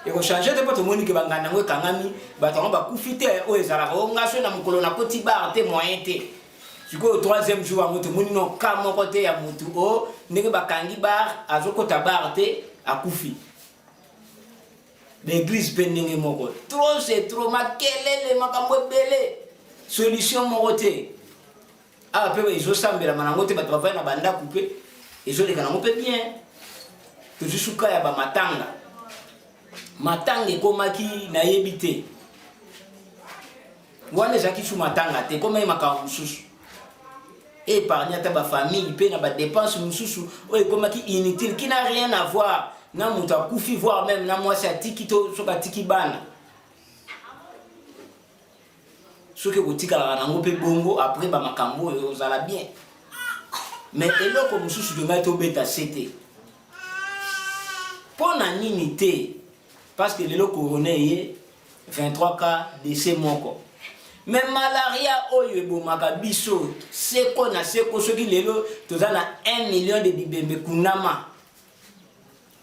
ekochange te? Mpo tomoni ke banganda yango ekangami, bato yango bakufi te. Oyo ezalaka o nga so na mokolo nakoti bar te, moyen te. Sikoyo troisième jour yango tomoni no ka moko te ya motu o ndenge bakangi bar, azokota bar te, akufi. Baeglise mpe ndenge moko, trop c'est trop, makelele, makambo ebele, solution moko te. Awa mpe ezosambelama nango te, bato bavandi na bandako mpe ezoleka nango mpe bien. Tozwi suka ya bamatanga, matanga ekomaki nayebi te, wana ezalaki su matanga te, ekomaki makambo mosusu, épargne ata bafamille mpe na badepense mosusu oyo ekomaki inutile, qui n'a rien à voir na moto akufi, voire même na mwasi atiki to soki atiki bana. Soki ekotikalaka nango mpe bongo, après bamakambo oyo ozala bien. Mais eloko mosusu tongai tobeta se te, mpo na nini te? Parce que lelo corona eye 23 cas décès moko, mais malaria oyo ebomaka biso seko na seko, soki lelo toza na 1 million de bibembe kunama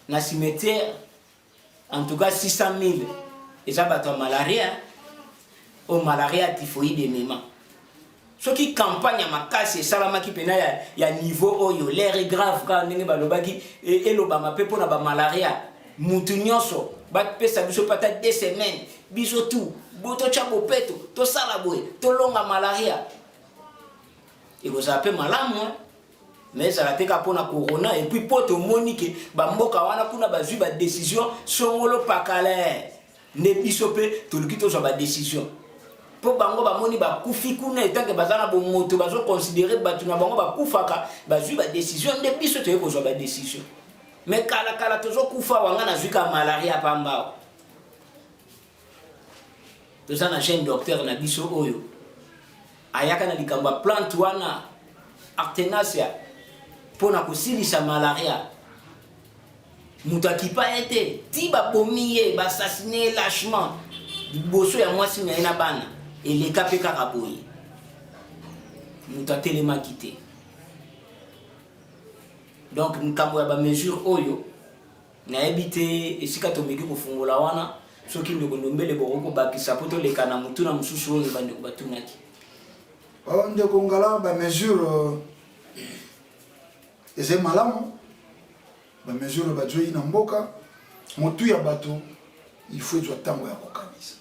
na cimetière, en tout cas 600 000 eza bato ya malaria oyo malaria typhoïde emema. Soki campagne ya makasi esalamaki mpena ya niveau oyo l'air est grave, kaka ndenge balobaki, elobama mpe mpona bamalaria, mutu nyonso bapesa biso mpe ata 2 semaines, biso tu totya bopeto, tosala boye, tolonga malaria, ekozala mpe malamu. Mais ezala te kaka mpona corona. Et puis mpo tomoni ke bamboka wana kuna bazwi badécision songolo pakala, nde biso mpe toluki tozwa badécision, mpo bango bamoni bakufi kuna, etanke baza na bomoto, bazoconsidere bato na bango bakufaka, bazwi badécision, nde biso toye kozwa badécision. Mais kalakala tozokufa wanga, nazwi ka malaria pamba. Toza na jeune docteur na biso oyo ayaka na likambo ya plante wana artenasia mpo na kosilisa malaria, moto akipa ye te ti babomi ye, baassassine ye lâchement liboso ya mwasi na ye na bana. Eleka mpe kaka boye, moto atelemaki te. Donc likambo ya bamesure oyo, nayebi te esika tomeki kofungola wana. Soki ndeko Ndombele bokoki kobakisa mpo toleka na motuna mosusu oyo bandeko batunaki. Oh, ndeko Ngala, bamesure ezali malamu, bamesure bazwei na mboka. Motu ya bato, il faut ezwa ntango ya kokanisa.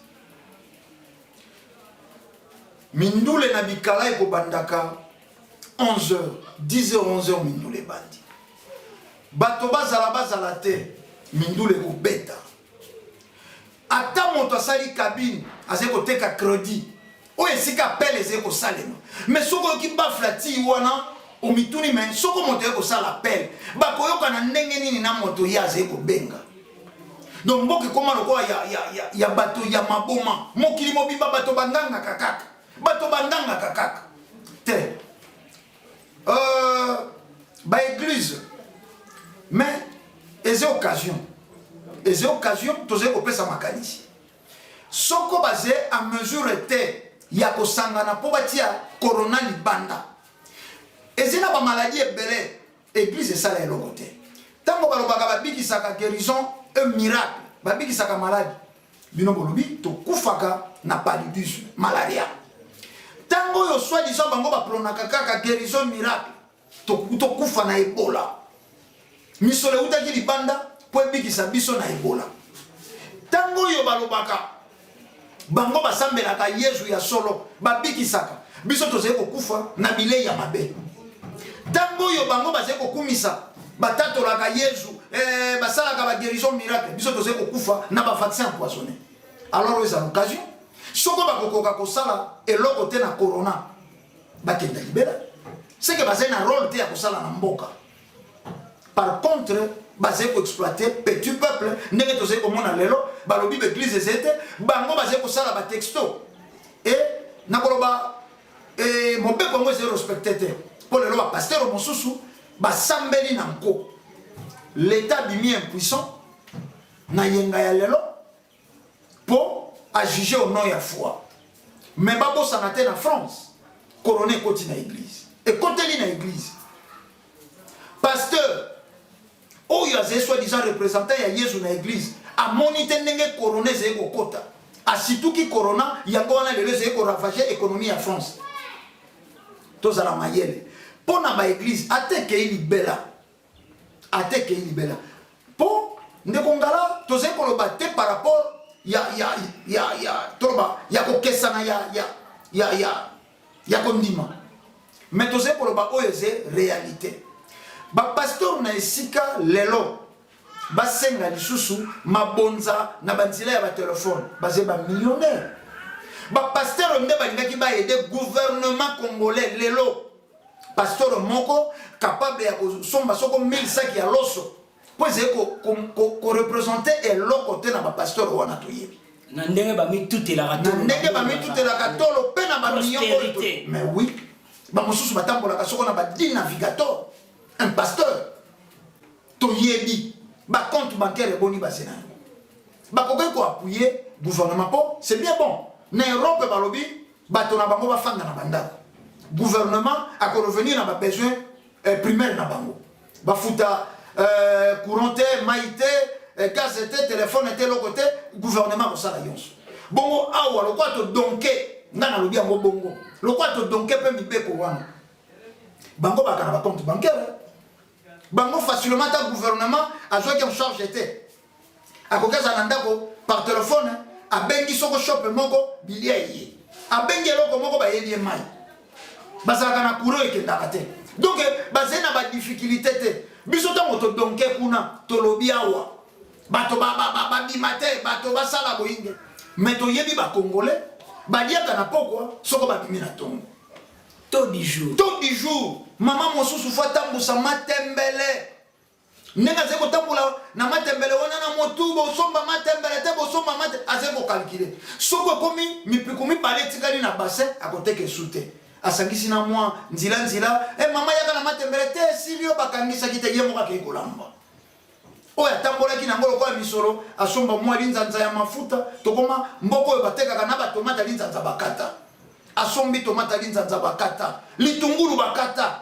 Mindule na bikala ekobandaka. 11 heures, 10 heures, 11 heures, mindule ebandi. Bato bazala bazala te, mindule ekobeta. Ata moto asali cabine, azali koteka credit, oyo esika appel ezali kosalema. Mais soki oyoki baffle tii wana, omituni mais soko moto aye kosala appel, bakoyokana ndenge nini na moto ye azali kobenga? Donc mboka ekoma lokola ya bato ya maboma. Mokili mobimba bato bangangaka kaka, bato bangangaka kaka te. Baeglise, mais eza occasion, eza occasion tozali kopesa makanisi. Soko baze a mesure te ya kosangana mpo batia corona libanda, eza na bamaladi ebele. Eglise esala eloko te. Ntango balobaka babikisaka, guérison et miracle, babikisaka maladi, bino bolobi tokufaka na paludisme, malaria. Ntango oyo soi-disant bango baprônaka kaka guérison, miracle, tokufa na Ebola. Misolo eutaki libanda mpo ebikisa biso na Ebola. Ntango oyo balobaka bango basambelaka Yezu ya solo, babikisaka, biso tozali kokufa na bilei ya mabe. Ntango oyo bango bazali kokumisa, batatolaka Yezu, basalaka baguérison, miracle, biso tozali kokufa na bavaccin empoisonné. Alors oyo eza l'occasion. Soko bakokoka kosala eloko te na corona, bakenda libela, seke bazali na rôle te ya kosala na mboka. Par contre bazali koexploiter petit peuple. Ndenge tozali komona lelo, balobi baeglise ezali te, bango bazali kosala batexto e nakoloba e, mobeko yango ezali respecté te. Mpo lelo bapasteur mosusu basambeli na nko, l'État abimi impuissant na yenga ya lelo mpo ajuge au nom ya foi. Mais babosana te, na France corona ekoti na église, ekoteli na église. Pasteur oyo azali soi-disant représentant ya Yesu na église amoni te ndenge corona ezali kokota, asituki corona yango wana lelo ezali koravager économie ya France. Tozala mayele mpo na baeglise. Ata ekei libela, ata ekei libela, mpo ndeko ngala tozali koloba te par rapport ya toloba ya kokesana ya kondima, mais tozali koloba oyo eza réalité. Bapasteur na esika lelo basenga lisusu mabonza na banzela ya batelefone, bazali bamillionnaire. Bapasteur nde balingaki baaider gouvernement congolais. Lelo pasteur moko capable ya kosomba soko 1000 saki ya loso, mpo ezali koreprésenter eloko te na bapasteur wana toyebi. Na ndenge bamitutelaka. Na ndenge bamitutelaka tolo mpe na bamillion oyo. Mais oui, bamosusu batambolaka soko na ba 10 navigateur. Un pasteur toyebi bacompte bancaire eboni base na yango, bakoki koappuyer gouvernement mpo c'est bien bon. Na Europe balobi bato na bango bafanda na bandako, gouvernement akorevenir na babesoin primaire na bango, bafuta courant te, mai te, gaz te, telefone te, eloko te, gouvernement akosala nyonso bongo. Awa lokola todonke, nga nalobi yango bongo, lokola todonke mpe mibeko wana, bango baka na bacompte bancaire bango facilement. Ata gouvernement azwaki en charge te, akoki azala na ndako, par téléphone abengi soko shop moko, bilia ye, abengi eloko moko, bayeli ye mai. Bazalaka na courant ekendaka te, donc bazali na badifficulté te. Biso ntango todonke kuna, tolobi awa bato babima te, bato basala boyinge, mais toyebi bacongolais baliaka na pokwa soko babimi na ntongo. Taux du jour. Taux du jour. Mama mosusu fo atambusa matembele. Ndenge azali kotambola na matembele wana na motu, bosomba matembele te, bosomba mate, azali kocalculer soki ekomi mipiku mibale etikali na bassin, akoteka esu te, asangisi na mwa nzila nzila. E mama, yaka na matembele te, esili oyo bakangisaki te. Ye moko akei kolamba oyo atambolaki nango lokola misolo, asomba mwa linzanza ya mafuta. Tokoma mboka oyo batekaka na batomate linzanza bakata, asombi tomate linzanza bakata, litungulu bakata.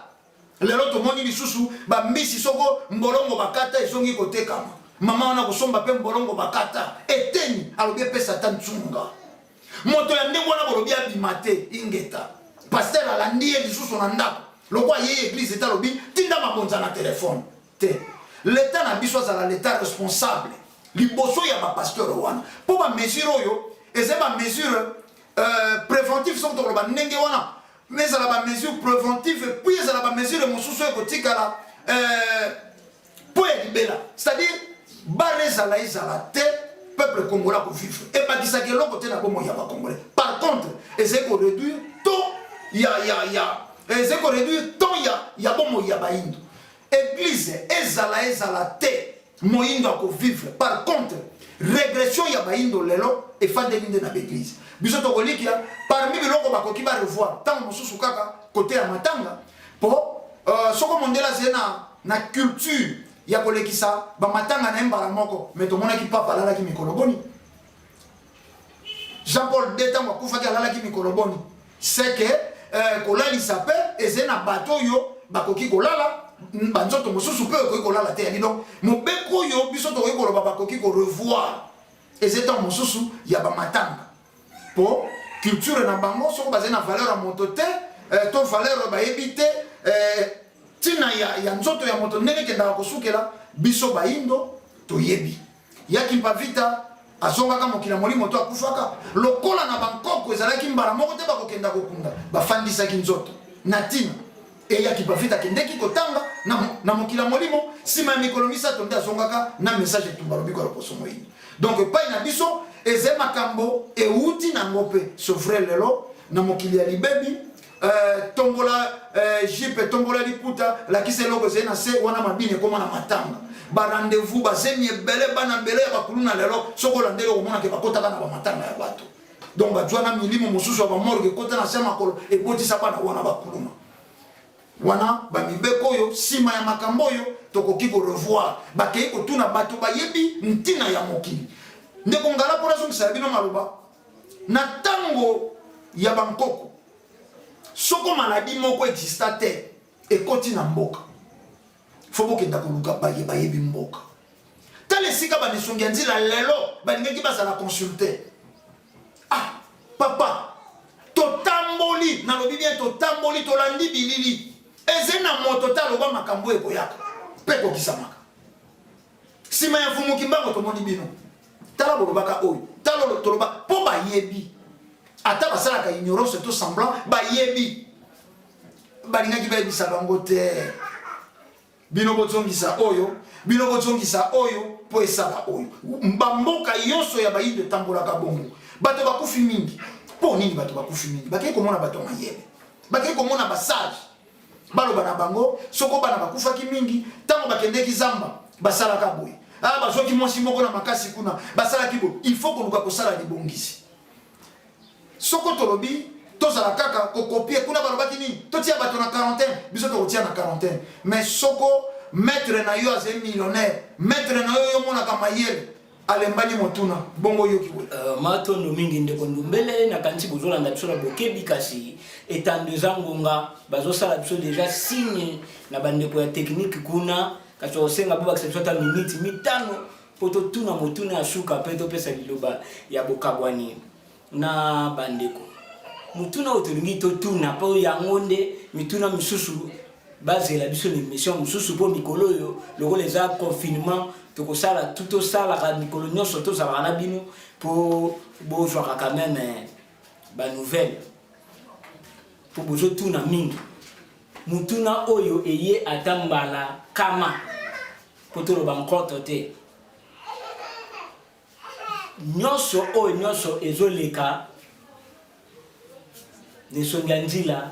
Lelo tomoni lisusu bambisi soko mbolongo bakata ezongi kotekama. Mama wana kosomba mpe mbolongo bakata eteni, alobi epesa ata ntsunga. Moto ya ndenge wana bolobi abima te, ingeta. Pasteur alandi ye lisusu na ndako, lokola ye église ete alobi tinda mabonza na telefone te. Leta na biso azala leta responsable liboso ya bapasteur wana, mpo bamesure oyo eza bamesure préventive. Soki tokoloba ndenge wana, Ezala ba mesure préventive, puis ezala ba mesure mosusu ekotikala mpo ya libela. C'est-à-dire bar ezala ezala te, peuple congolais akovivre, ebakisaka eloko te na bomoi ya bacongolais. Par contre, ezali koréduire taux ya ezali koréduire temps ya bomoi ya bayindo. Église ezala ezala te, moyindo akovivre. Par contre, régression ya bayindo lelo efandeli nde na baeglise. Biso tokolikia parmi biloko bakoki barevoir ntango mosusu kaka kote ya matanga, mpo soko mondele azali na culture ya kolekisa bamatanga na ye mbala moko. Me tomonaki papa alalaki mikolo boni? Jean Paul II, ntango akufaki, alalaki mikolo boni? C'est que kolalisa mpe ezali na bato oyo bakoki kolala, banzoto mosusu mpe ekoki kolala te. Yani donc mobeko oyo biso tokoki koloba bakoki korevoir eza ntango mosusu ya bamatanga, mpo culture na bango, soko bazali na valeur ya moto te, to valeur bayebi te, ntina ya nzoto ya moto ndenge ekendaka kosukela. Biso bayindo toyebi ya Kimpa Vita azongaka mokili ya molimo to akufaka lokola na bankoko ezalaki mbala moko te. Bakokenda kokunda, bafandisaki nzoto na ntina eya Kimpa Vita akendeki kotanga na mokili ya molimo. Nsima ya mikolo 3 nde azongaka na message etumba lobiko ya loposo moyindo. Donc epai na biso eza makambo euti nango mpe. C'est vrai, lelo na mokili ya libebi, tombola jupe, tombola liputa, lakisa eloko ezali na se wana. Mabini ekóma na matanga, barendez-vous, bazemi ebele, bana ebele ya bakulu na lelo, soki olandeli, okomonake bakotaka na bamatanga ya bato. Donc bazwa na milimo mosusu ya bamorgue, ekota na se ya makolo, ebotisa bana wana bakuluma wana. Bamibeko oyo, nsima ya makambo oyo tokoki korevoir, bakei kotuna bato bayebi ntina ya mokili. Ndeko Ngala, mpo nazongisela bino maloba, na ntango ya bankoko, soko maladie moko exista te, ekoti na mboka, fo bokenda koluka baye bayebi mboka. Tala esika bamisongi ya nzila lelo balingaki bazala consulte. Ah papa, totamboli, nalobi bien, totamboli, tolandi bilili, eze na moto te aloba makambo ekoyaka mpe ekokisamaka. Nsima ya Mfumuki Mbango, tomoni bino, tala bolobaka oyo, tala toloba, mpo bayebi, ata basalaka ignorance to semblant, bayebi. Balingaki bayebisa bango te: bino bozongisa oyo, bino bozongisa oyo, mpo esala oyo. Bamboka nyonso ya bayindo etambolaka bongo. Bato bakufi mingi mpo nini? Bato bakufi mingi, bakei komona bato ya mayele, bakei komona basage, baloba na bango: soko bana bakufaki mingi, ntango bakendeki zamba, basalaka boye, ah, bazwaki mwasi moko na makasi kuna, basalaki boye. Il faut koluka kosala libongisi. Soko tolobi tozala kaka kocopier kuna balobaki nini, totia bato na quarantaine, biso tokotia na quarantaine. Mais soko maître na yo azali millionnaire, maître na yo, yo omonaka mayele, alembani motuna bongo, yoki boye. Matondo mingi, ndeko Ndumbele. Nakanisi bozolanda biso na bokebi, kasi etando eza ngonga, bazosala biso déjà signe na bandeko ya technique kuna. Kasi osenga mpo bakisa biso ata miniti 5 mpo totuna motuna ya suka mpe topesa liloba ya bokabwani na bandeko. Motuna oyo tolingi totuna, mpo yango nde mituna misusu bazela biso na émission mosusu, mpo mikolo oyo lokola eza confinement, tokosala tu tosalaka mikolo nyonso, tozalaka na bino mpo bozwaka quand même banouvelle, mpo bozotuna mingi. Motuna oyo eye ata mbala kama, mpo toloba nkoto te, nyonso oyo nyonso ezoleka na esongi ya nzila,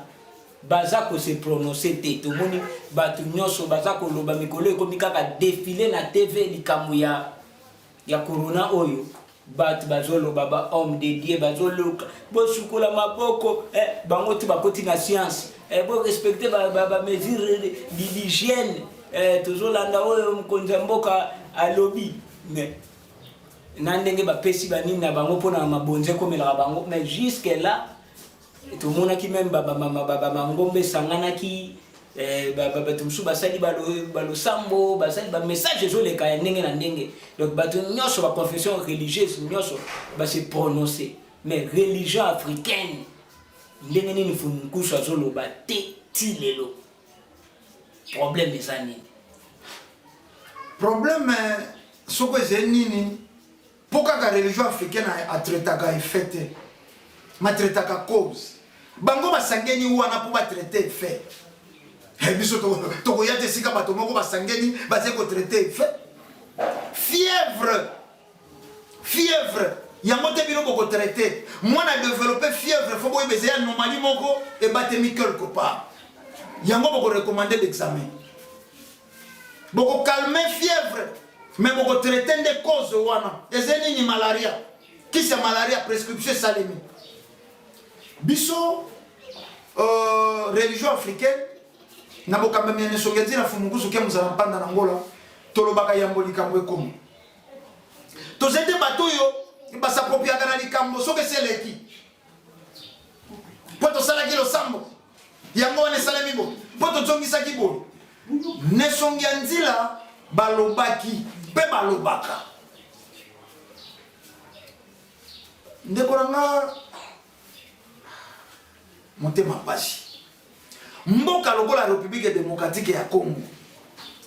baza kose prononcer te. Tomoni bato nyonso baza koloba, mikolo ekomi kaka défilé na TV, likambo ya corona oyo. Bato bazoloba, ba homme de Dieu bazoluka bosukola maboko, bango ti bakoti na science, borespecte bamesure ba d'hygiène, tozolanda oyo mokonzi ya mboka alobi. Mais na ndenge bapesi banini na bango mpona mabonzi ekomelaka bango, mais jusque là tomonaki même bamangombe esanganaki, bato mosusu basali balosambo, basali bamessage, ezoleka ya ndenge na ndenge. Donc bato nyonso, baconfession religieuse nyonso base prononcer, mais religion africaine, ndenge nini Mfumu azoloba te ti lelo? Problème eza nini? Problème soko ezali nini? Mpo kaka religion africaine atraitaka effet te, matraitaka cause. Bango basangeni wana mpo batraite effet. Eh, biso tokoya te esika bato moko basangeni bazali kotraite effet. Fièvre, fièvre yango te bino bokotraite. Mwana developpe fièvre, fo boyeba ezali anomalie moko ebatemi quelque part. Yango bokorecommande l'examen. Boko calmer fièvre mais boko traiter nde cause wana. Eza nini malaria? Kisi ya malaria prescription esalemi. Biso euh, religion africaine na bokambami ya Nesongi ya Nzila Mfumu Nkusu Kia Muzala Mpanda na Ngola tolobaka yambo likambo ekoma. Tozali te bato oyo basapropriaka na likambo soki esi eleki mpo tosalaki losambo yango wana esalemi boye mpo tozongisaki boye nesongi ya nzila balobaki mpe balobaka ndeko na nga motema mpasi mboka lokola république démocratique ya congo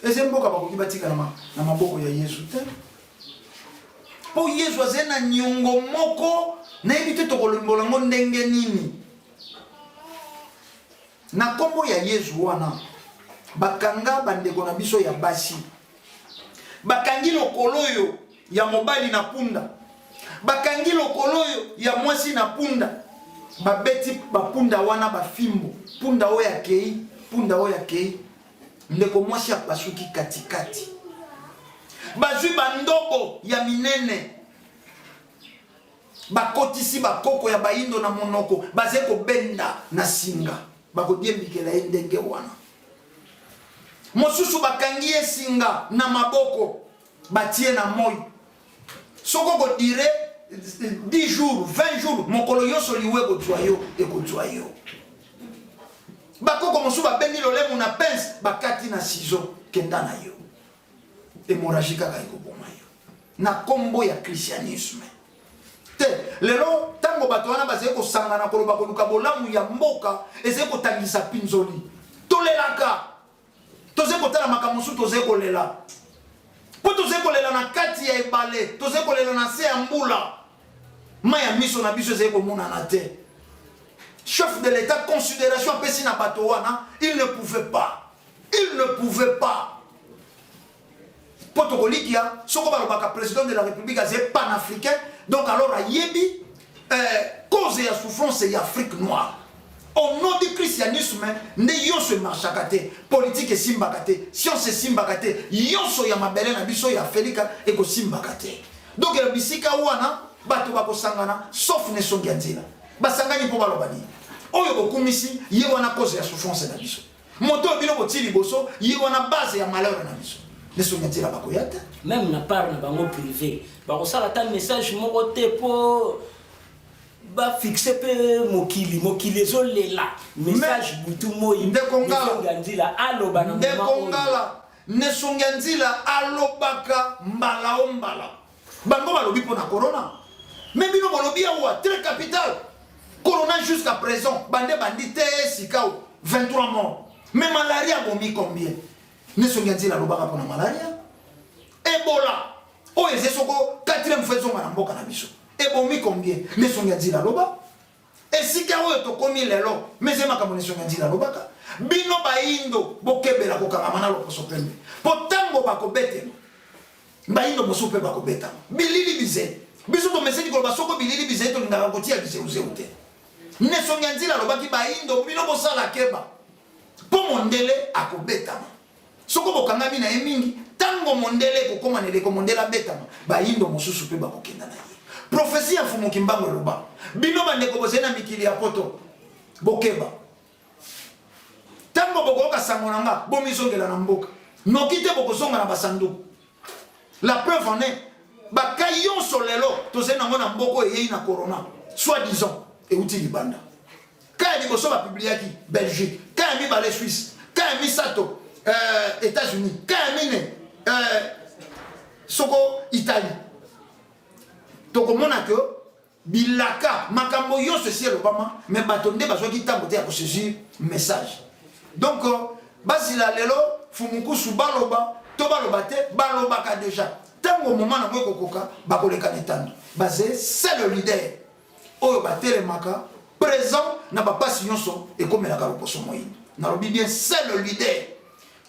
eza mboka bakoki batika na maboko ya yesu te mpo yesu azali na niongo moko nayebi te tokolimbola yango ndenge nini Na nkombo ya Yezu wana, bakanga bandeko na biso ya basi, bakangi lokolo oyo ya mobali na punda, bakangi lokolo oyo ya mwasi na punda, babeti bapunda wana bafimbo, punda oyo akei, punda oyo akei, ndeko mwasi apasuki katikati. Bazwi bandobo ya minene Bakotisi bakoko ya bayindo na monoko, bazali kobenda na singa, bakodiembikela ye ndenge wana. Mosusu bakangi ye singa na maboko, batie na moi. Soki okodire 10 jours, 20 jours, mokolo nyonso liwa ekozwa yo, ekozwa yo. Bakoko mosusu babendi lolemo na pince, bakati na ciseau, kenda na yo. Hemorragie kaka ekoboma yo. Na kombo ya christianisme te. Lelo tango bato wana bazali kosangana koloba koluka bolamu ya mboka ezali kotangisa pinzoli. Tolelaka. Tozali kotala makambo mosusu tozali kolela. Mpo tozali kolela na kati ya ebale, tozali kolela na se ya mbula. Mai ya miso na biso ezali komonana te. Chef de l'État, considération apesi na bato wana, il ne pouvait pas. Il ne pouvait pas. Mpo tokolikia soko balobaka président de la République azali panafricain, donc alors ayebi euh, cause ya souffrance ya Afrique noire. Au nom du christianisme nde yonso emarchaka te, politique esimbaka te, science esimbaka te, yonso ya mabele na biso ya Afrika ekosimbaka te. Donc na bisika wana bato bakosangana sauf na esongi ya nzela. Basangani mpo baloba nini? Oyo bokumisi ye wana cause ya souffrance na biso. Moto oyo bino botii liboso ye wana base ya malheur na biso. Nesongi ya nzela bakoya te. Meme na part na bango privé bakosala ata message moko te mpo bafixe mpe mokili mokili ezolela message butu moi. Ndeko Ngala, Nzila aloba na Ndeko Ngala, Nesongi ya Nzila alobaka mbala o mbala. Bango balobi mpo na corona, mais bino bolobi awa très capital. Corona jusqu'à présent bande bandi te sikao 23 morts. Mais malaria abomi combien? Nesongi ya Nzila alobaka mpo na malaria. Ebola oyo eza soko 4e fois ezonga na mboka na biso. Ebomi combien? Nesongi ya Nzila aloba. Esika oyo tokomi lelo, mais eza makambo Nesongi ya Nzila alobaka. Bino bayindo bokebela kokangama na loposo pembe. Po tango bakobetema Bayindo mosusu mpe bakobetama. Bilili bizeli. Biso tomeseni koloba soko bilili bizeli tolingaka kotia bizeuzeu te. Nesongi ya Nzila alobaki bayindo bino bosala keba mpo mondele akobetama. Soko bokangami na ye mingi, tango mondele ekokoma na eleko mondele abetama, bayindo mosusu mpe bakokenda na ye. Prophetie ya Mfumu Kimbangu eloba, bino bandeko bozali na mikili ya poto, bokeba. Tango bokoyoka sango na nga, bomizongela na mboka. Noki te bokozonga na basanduku. La preuve en est, ba cas yonso lelo tozali nango na mboka oyo eyei na corona, soit disant euti libanda. Cas ya liboso ba publiaki Belgique, cas ya mibale Suisse, cas ya misato euh, États-Unis, cas ya mine euh, soko Italie. Tokomona que Bilaka, makambo yonso esi elobama, mais bato nde bazwaki ntango te ya kosaisir message. Donc, bazila lelo Mfumu Nkusu baloba to baloba te, balobaka dejà. Ntango moment nango ekokoka, bakoleka na etando. Baze seul leader oyo batelemaka. Present na ba pasi nyonso ekomelaka loposo moyindo. Nalobi bien seul leader.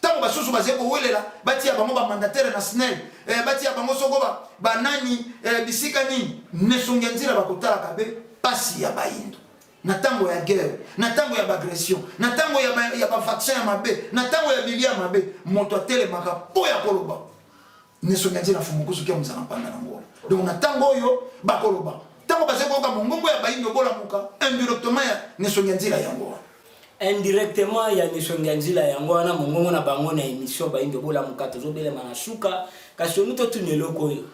Tango basusu bazali kowelela batiya bango ba mandataire na SNEL, eh, batiya bango soko ba, ba nani eh, bisika nini nesongi ya nzila bakotalaka be pasi ya bayindo na tango ya guerre, na tango ya baagression, na tango ya ba, ya ba vaccin ya mabe, na tango ya bilia ya mabe, moto atelemaka mpo ya koloba Nesongi ya nzela Mfumu Kusu kia muzala mpanda na ngola. Donc na tango oyo bakoloba tango bazali koyoka mongongo ya bayindo bolamuka indirectement ya Nesongi ya nzela yango wana. Indirectement ya Nesongi ya nzela yango wana mongongo na bango na emission bayindo bolamuka tozobelema na suka kasi omi totuna eloko oyo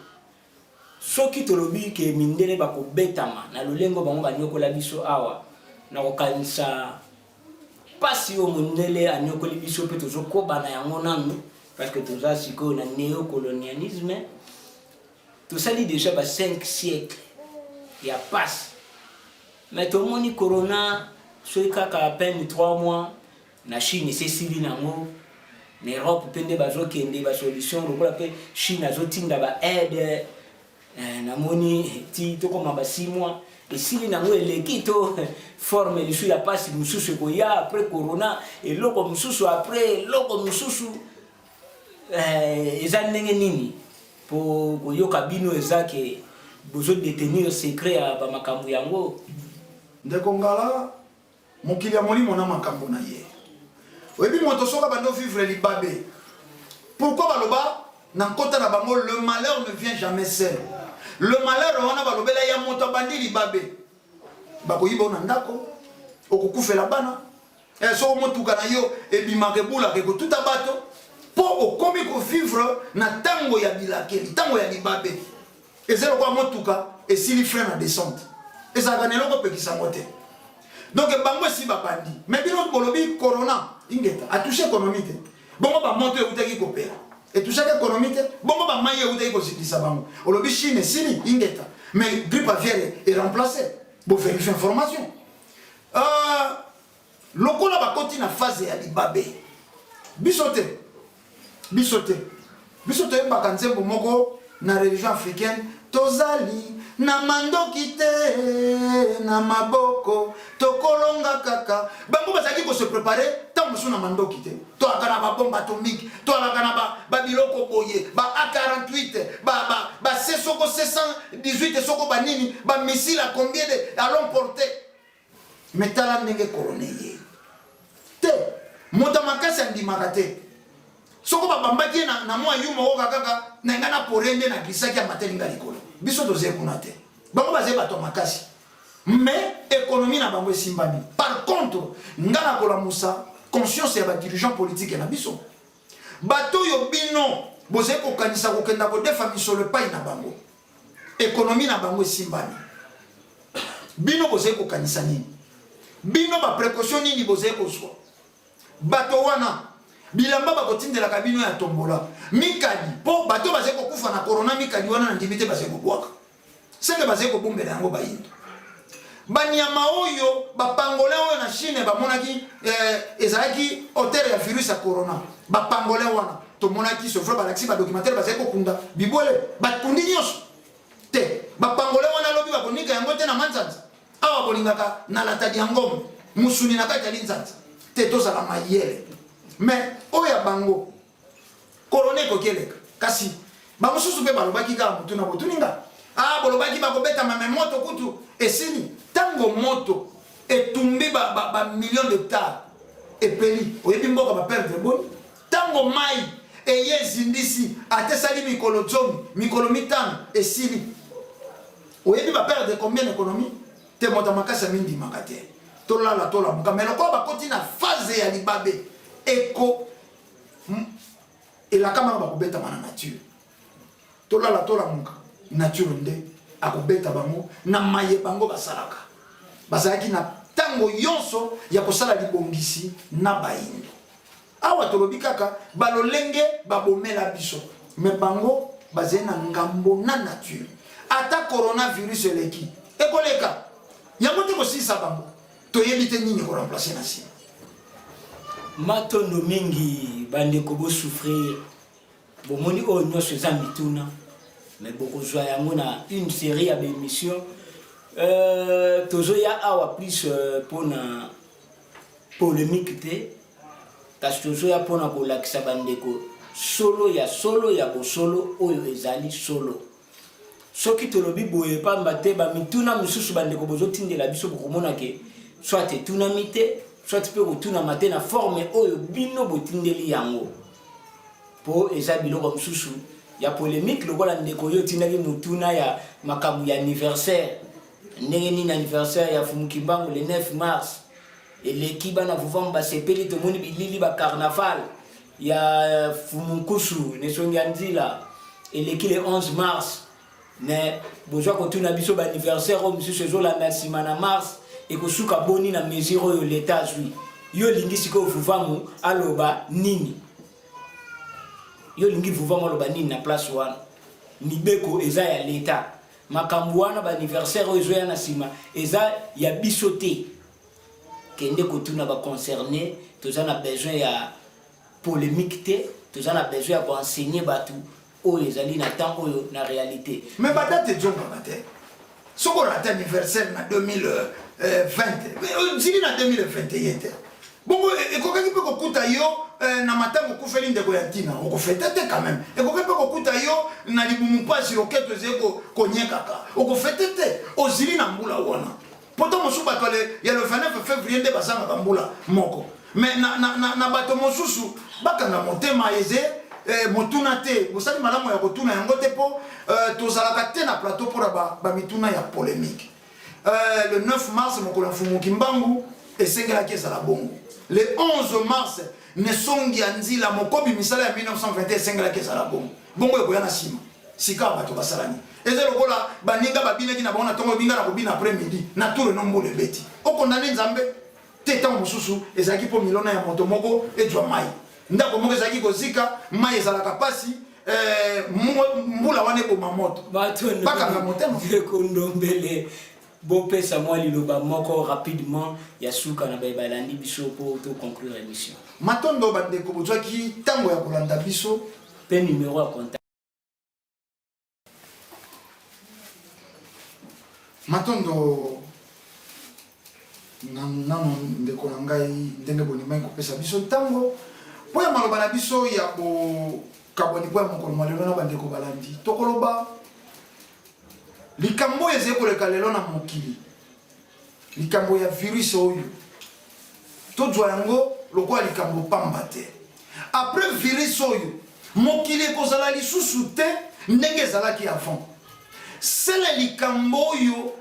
soki tolobi ke mindele bakobetama na lolengo bango banyokola biso awa na kokanisa Pasi oyo mondele anyokoli biso pe tozokoba na yango nanu parce que toza sikoyo na neocolonialisme tosali deja ba 5 siècle ya pasi mais tomoni corona soki kaka à peine 3 mois na Chine esi esili nango na Europe mpe nde bazokende ba solution lokola mpe Chine azotinda ba aide Eh, namoni ti tokoma ba 6 mois esili nango eleki to forme lisu ya pasi mosusu ekoya après corona eloko mosusu après eloko mosusu eh, eza ndenge nini po koyoka bino eza ke bozo detenir secret ya bamakambo yango ndeko ngala Mokili ya molimo na makambo na ye. Oyebi moto soki abandi ovivre libabe. Pourquoi baloba na nkota na bango le malheur ne vient jamais seul. Le malheur wana balobela ya moto abandi libabe. Bakoyiba yo na ndako, okokufela bana. Eh, soko motuka na yo ebimaka ebulaka ekotuta bato mpo okomi kovivre na ntango ya bilakeli, ntango ya libabe. Eza lokola motuka esili frein na descente. Ezalaka na eloko epekisa yango te. Donc bango esi babandi. Mais bino bolobi corona ingeta a touche économie te. Bongo ba moto eutaki kopela. Etouchaki économie te. Bongo ba mai eutaki kozindisa bango. Olobi Chine esili ingeta. Mais grippe aviaire est remplacée. Bo vérifier information. Euh, lokola bakoti na phase ya libabe. Biso te. Biso te. Biso toyembaka nzembo moko na religion africaine, tozali na mandoki te na maboko tokolonga kaka. Bango bazalaki ko se preparer ntango mosusu na mandoki te. Toalaka na ba bombe atomique, toalaka na ba biloko boye, ba A48, ba ba ba C soko C118 soko ba nini, ba missile à combien de à longue portée. Mais tala ndenge corona eye. Te, moto ya makasi andimaka te. Soko babambaki ye na, na mwa yuma oyoka kaka na ngai na pore nde na glissaki amateli ngai likolo. Biso tozali kuna te. Bango bazali bato ya makasi. Mais économie na bango esimbami. Par contre, ngai nakolamusa conscience ya ba dirigeants politiques na biso. Bato oyo bino bozali kokanisa kokenda kodefa misolo epai na bango. Economie na bango esimbami. Bino bozali kokanisa nini? Bino ba precaution nini bozali kozwa? Bato wana bilamba bakotindelaka bino ya tombola mikadi mpo bato bazali kokufa na corona mikadi wana na ndimi te bazali kobwaka seke bazali kobombela yango bayindo banyama oyo bapangolin oyo na chine bamonaki eh, ezalaki auteur ya virus ya corona bapangolin wana tomonaki ce vrai balakisi badocumentaire bazali kokunda bibwele bakundi nyonso te bapangolin wana lobi bakonika yango te na manzanza awa bolingaka na latadi ya ngombe musuni na kati ya linzanza te tozala mayele mais oyo ya bango korona ekoki eleka kasi bamosusu mpe balobaki kaka motuna botuni nga ah bolobaki bakobetama me moto kutu esili ntango moto etumbi ba, ba, ba million d'hectare epeli oyebi mboka baperdre boni ntango mai eye ezindisi ata esali mikolo zomi mikolo mitano esili oyebi ba perdre combien na économie te moto ya makasi amindimaka te tolala tolamuka mais lokola bakoti na phase ya libabe eko elakamaka bakobetama na nature tolala tolamuka nature nde akobeta bango na maye bango basalaka bazalaki na ntango yonso ya kosala libongisi na bayindo Awa tolobi kaka ba lolenge babomela biso mais bango bazali na ngambo na nature. Ata coronavirus eleki ekoleka yango te kosilisa bango toyebi te nini eko remplacer na nsima. Matondo mingi bandeko bo souffrir bomoni oyo nyonso eza mituna mais bokozwa yango na une série ya ba émission. Euh, tozoya awa plus euh, mpona polemique te kasi tozoya mpona kolakisa bandeko solo ya solo ya bosolo oyo ezali solo soki tolobi boye pamba te bamituna mosusu bandeko bozotindela biso bokomona ke soit etunami te soit mpe kotunama te na forme oyo bino botindeli yango Po eza biloko mosusu ya polemique lokola ndeko yo otindaki motuna ya makambo ya anniversaire ndenge nini anniversaire ya Fumu Kimbangu le 9 mars eleki bana Vuvamu basepeli tomoni bilili ba carnaval ya Fumu Nkusu Nesongi ya Nzila eleki le 11 mars Mais bozwa kotuna biso ba anniversaire oyo mosusu ezolanda nsima na mars ekosuka boni na mesure oyo leta azwi. Yo olingi sikoyo Vuvamu aloba nini? Yo olingi Vuvamu aloba nini na place wana? Mibeko eza ya leta. Makambo wana ba anniversaire oyo ezoya na nsima eza ya biso te. Kende kotuna ba concerne, toza na besoin ya polemique te, toza na besoin ya ko enseigner batu oyo ezali na temps oyo na realite. Mais ba date ezongaka te. Soki orate anniversaire na 2020, mais ozili na 2021 te. Bongo ekokaki mpe kokuta yo eh, na matanga okufeli ndeko ya ntina okofete te quand même. Ekokaki mpe kokuta yo na libumu mpasi loketo ezali konyekaka okofete te, ozili na mbula wana. Poto mosusu bato ya le 29 février nde bazangaka mbula moko mais na, na, na, na bato mosusu bakanga motema eze eh, motuna te bosali malamu ya kotuna yango te mpo eh, tozalaka te na plateau mpona bamituna ba ya polémique eh, le 9 mars mokolo ya mfumu kimbangu esengelaki ezala bongo le 11 mars nesongi ya nzila mokobi misala ya 1921 esengelaki ezala bongo bongo ekoya na nsima Sikawa bato basala nini? Eza lokola baninga babinaki na bango na ntongo, binga na kobina après midi na tour eno mbula ebeti. Okondane Nzambe te. Ntango mosusu ezalaki mpo milona ya moto moko ejwa mai. Ndako moko ezalaki kozika, mai ezalaka pasi, eh, mbula wana eboma moto. Bakanga motema. Ndeko Ndombele, bopesa mwa liloba moko rapidement ya suka na baye balandi biso mpo to conclure émission. Matondo bandeko bozwaki ntango ya kolanda biso. Mpe numero ya contact. Matondo nano ndeko na ngai ndenge bondimaki kopesa biso ntango mpo ya maloba na biso ya bokabwani mpo ya mokolo mwa lelo na bandeko balandi. Tokoloba likambo oyo ezali koleka lelo na mokili, likambo ya virus oyo tozwa yango lokola likambo pamba te. Après virus oyo mokili ekozala lisusu te ndenge ezalaki avant. Sele likambo oyo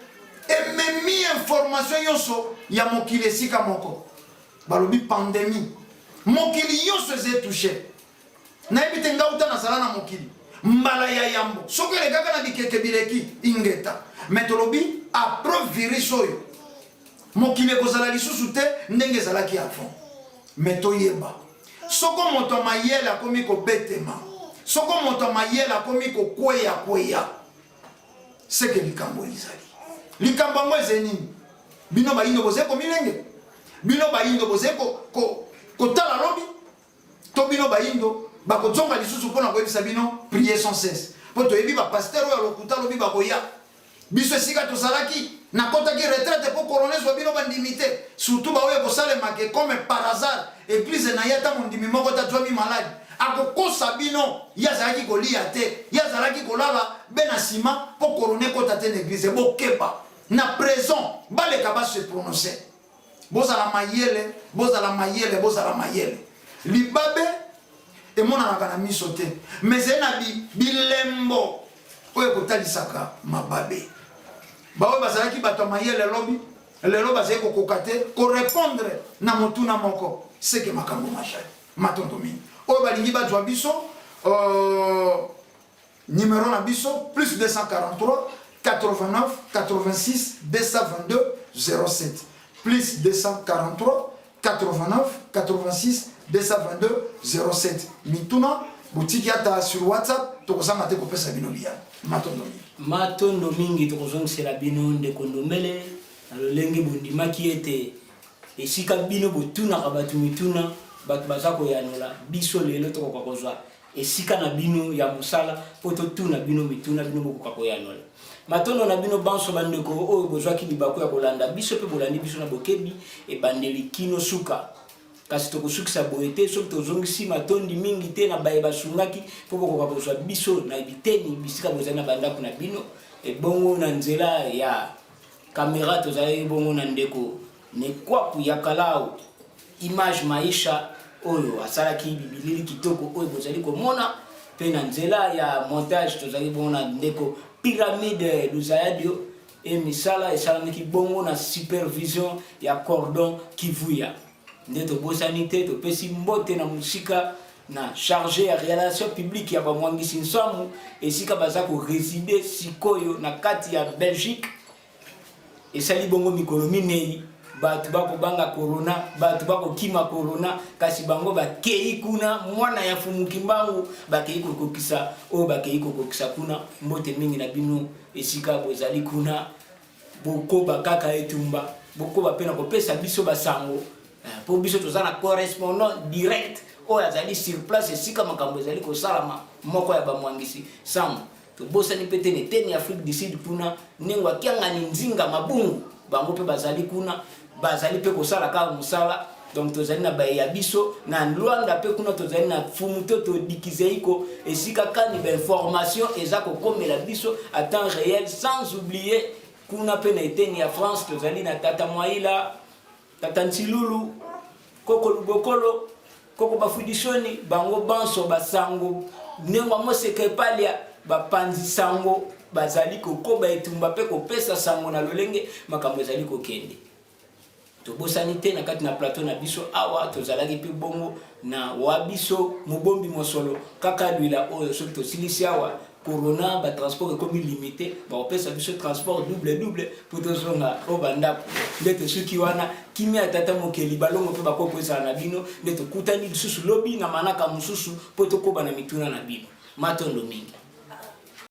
ememi information nyonso ya mokili esika moko, balobi pandemie, mokili nyonso eza touche. Nayebi te nga uta nazala na mokili mbala ya yambo soki elekaka na bikeke bileki ingeta, me tolobi après virus oyo mokili ekozala lisusu te ndenge ezalaki avant. Me toyeba soko moto ya mayele akomi kobetema, soko moto ya mayele akomi kokweya kweya, seke likambo ezali. Likambo yango ezali nini? Bino bayindo bozali komilenge, bino bayindo bozali kotala lobi, to bino bayindo bakozonga lisusu mpo na koyebisa bino prier sans cesse, mpo toyebi bapasteur oyo ya lokuta lobi bakoya. Biso esika tozalaki, nakotaki retraite mpo corona ezwa bino bandimi te, surtout baoyo ekosalema ke comme par hasard eglise na ye ata mondimi moko te azwami maladi, akokosa bino ye azalaki koliya te, ye azalaki kolala be na sima mpo corona ekota te na eglise. Bokeba na present baleka ba se prononcer. Bozala mayele, bozala mayele, bozala mayele. Libabe emonanaka na miso te, mais ezali na bilembo oyo ekotalisaka mababe. Baoyo bazalaki bato ya mayele lobi, lelo bazali kokoka te korepondre na motuna moko, seke makambo majali. Matondo mingi. Oyo balingi bazwa biso, numero na biso plus 243 89 86 222 07, plus 243 89 86 222 07. Mituna botiki ata sur WhatsApp, tokozanga te kopesa bino biyano. Matondo mingi. Matondo mingi tokozongisela bino ndeko Ndombele na lolenge bondimaki ete esika bino botunaka bato mituna, bato baza koyanola, biso lelo tokoka kozwa esika na bino ya mosala mpo totuna bino mituna, bino bokoka koyanola. Matondo na bino banso bandeko oyo bozwaki libaku ya kolanda biso mpe bolandi biso na bokebi ebandeli kino suka. Kasi tokosukisa boye te soki tozongisi matondi mingi te na baye basungaki mpo bokoka kozwa biso na biteni bisika bozali na bandako na bino. Ebongo na nzela ya kamera tozalaki bongo na ndeko Nekwaku ya Kalao Image Maisha oyo asalaki bibilili kitoko oyo bozali komona mpe na nzela ya montage tozali bongo na ndeko Pyramide Luzayadio e misala esalamiki bongo na supervision ya Cordon Kivuya. Nde tobosani te topesi mbote na mosika na charge ya relation publique ya bamwangisi nsambu esika baza ko resider sikoyo na kati ya Belgique. Esali bongo mikolo minei, bato bakobanga corona, bato bakokima corona, kasi bango bakei kuna, mwana ya Fumu Kimbangu, bakei kokokisa oyo bakei kokokisa kuna. Mbote mingi na bino esika bozali kuna, bokoba kaka etumba, bokoba mpe na kopesa biso basango mpo biso toza na correspondant direct oyo azali sur place esika makambo ezali kosalama, moko ya bamwangisi sango. Tobosani mpe te na eteni ya Afrique du Sud kuna ndenge Kiangani Nzinga Mabungu bango mpe bazali kuna, bazali mpe kosala kaka mosala. Donc tozali na baye ya biso na Luanda mpe kuna tozali na Fumu Toto Dikizeiko esika kani ba information eza kokomela biso à temps réel, sans oublier kuna mpe na eteni ya France tozali na Tata Mwaila, Tata Nsilulu, Koko Lubokolo, Koko Bafudishoni, bango banso basango ndenge moseka epalia bapanzi sango bazali kokoba etumba mpe kopesa sango na lolenge makambo ezali kokende. Tobosani te na kati na plateau na biso awa tozalaki mpe bongo na wa biso mobombi mosolo kaka lwila oyo soki tosilisi awa corona ba transport ekomi limité, bakopesa biso transport double double mpo tozonga oyo bandako. Nde tosuki wana, kimia ya tata mokeli balongo mpe bakoko ezala na bino. Nde tokutani lisusu lobi na manaka mosusu mpo tokoba na mituna na bino. Matondo mingi.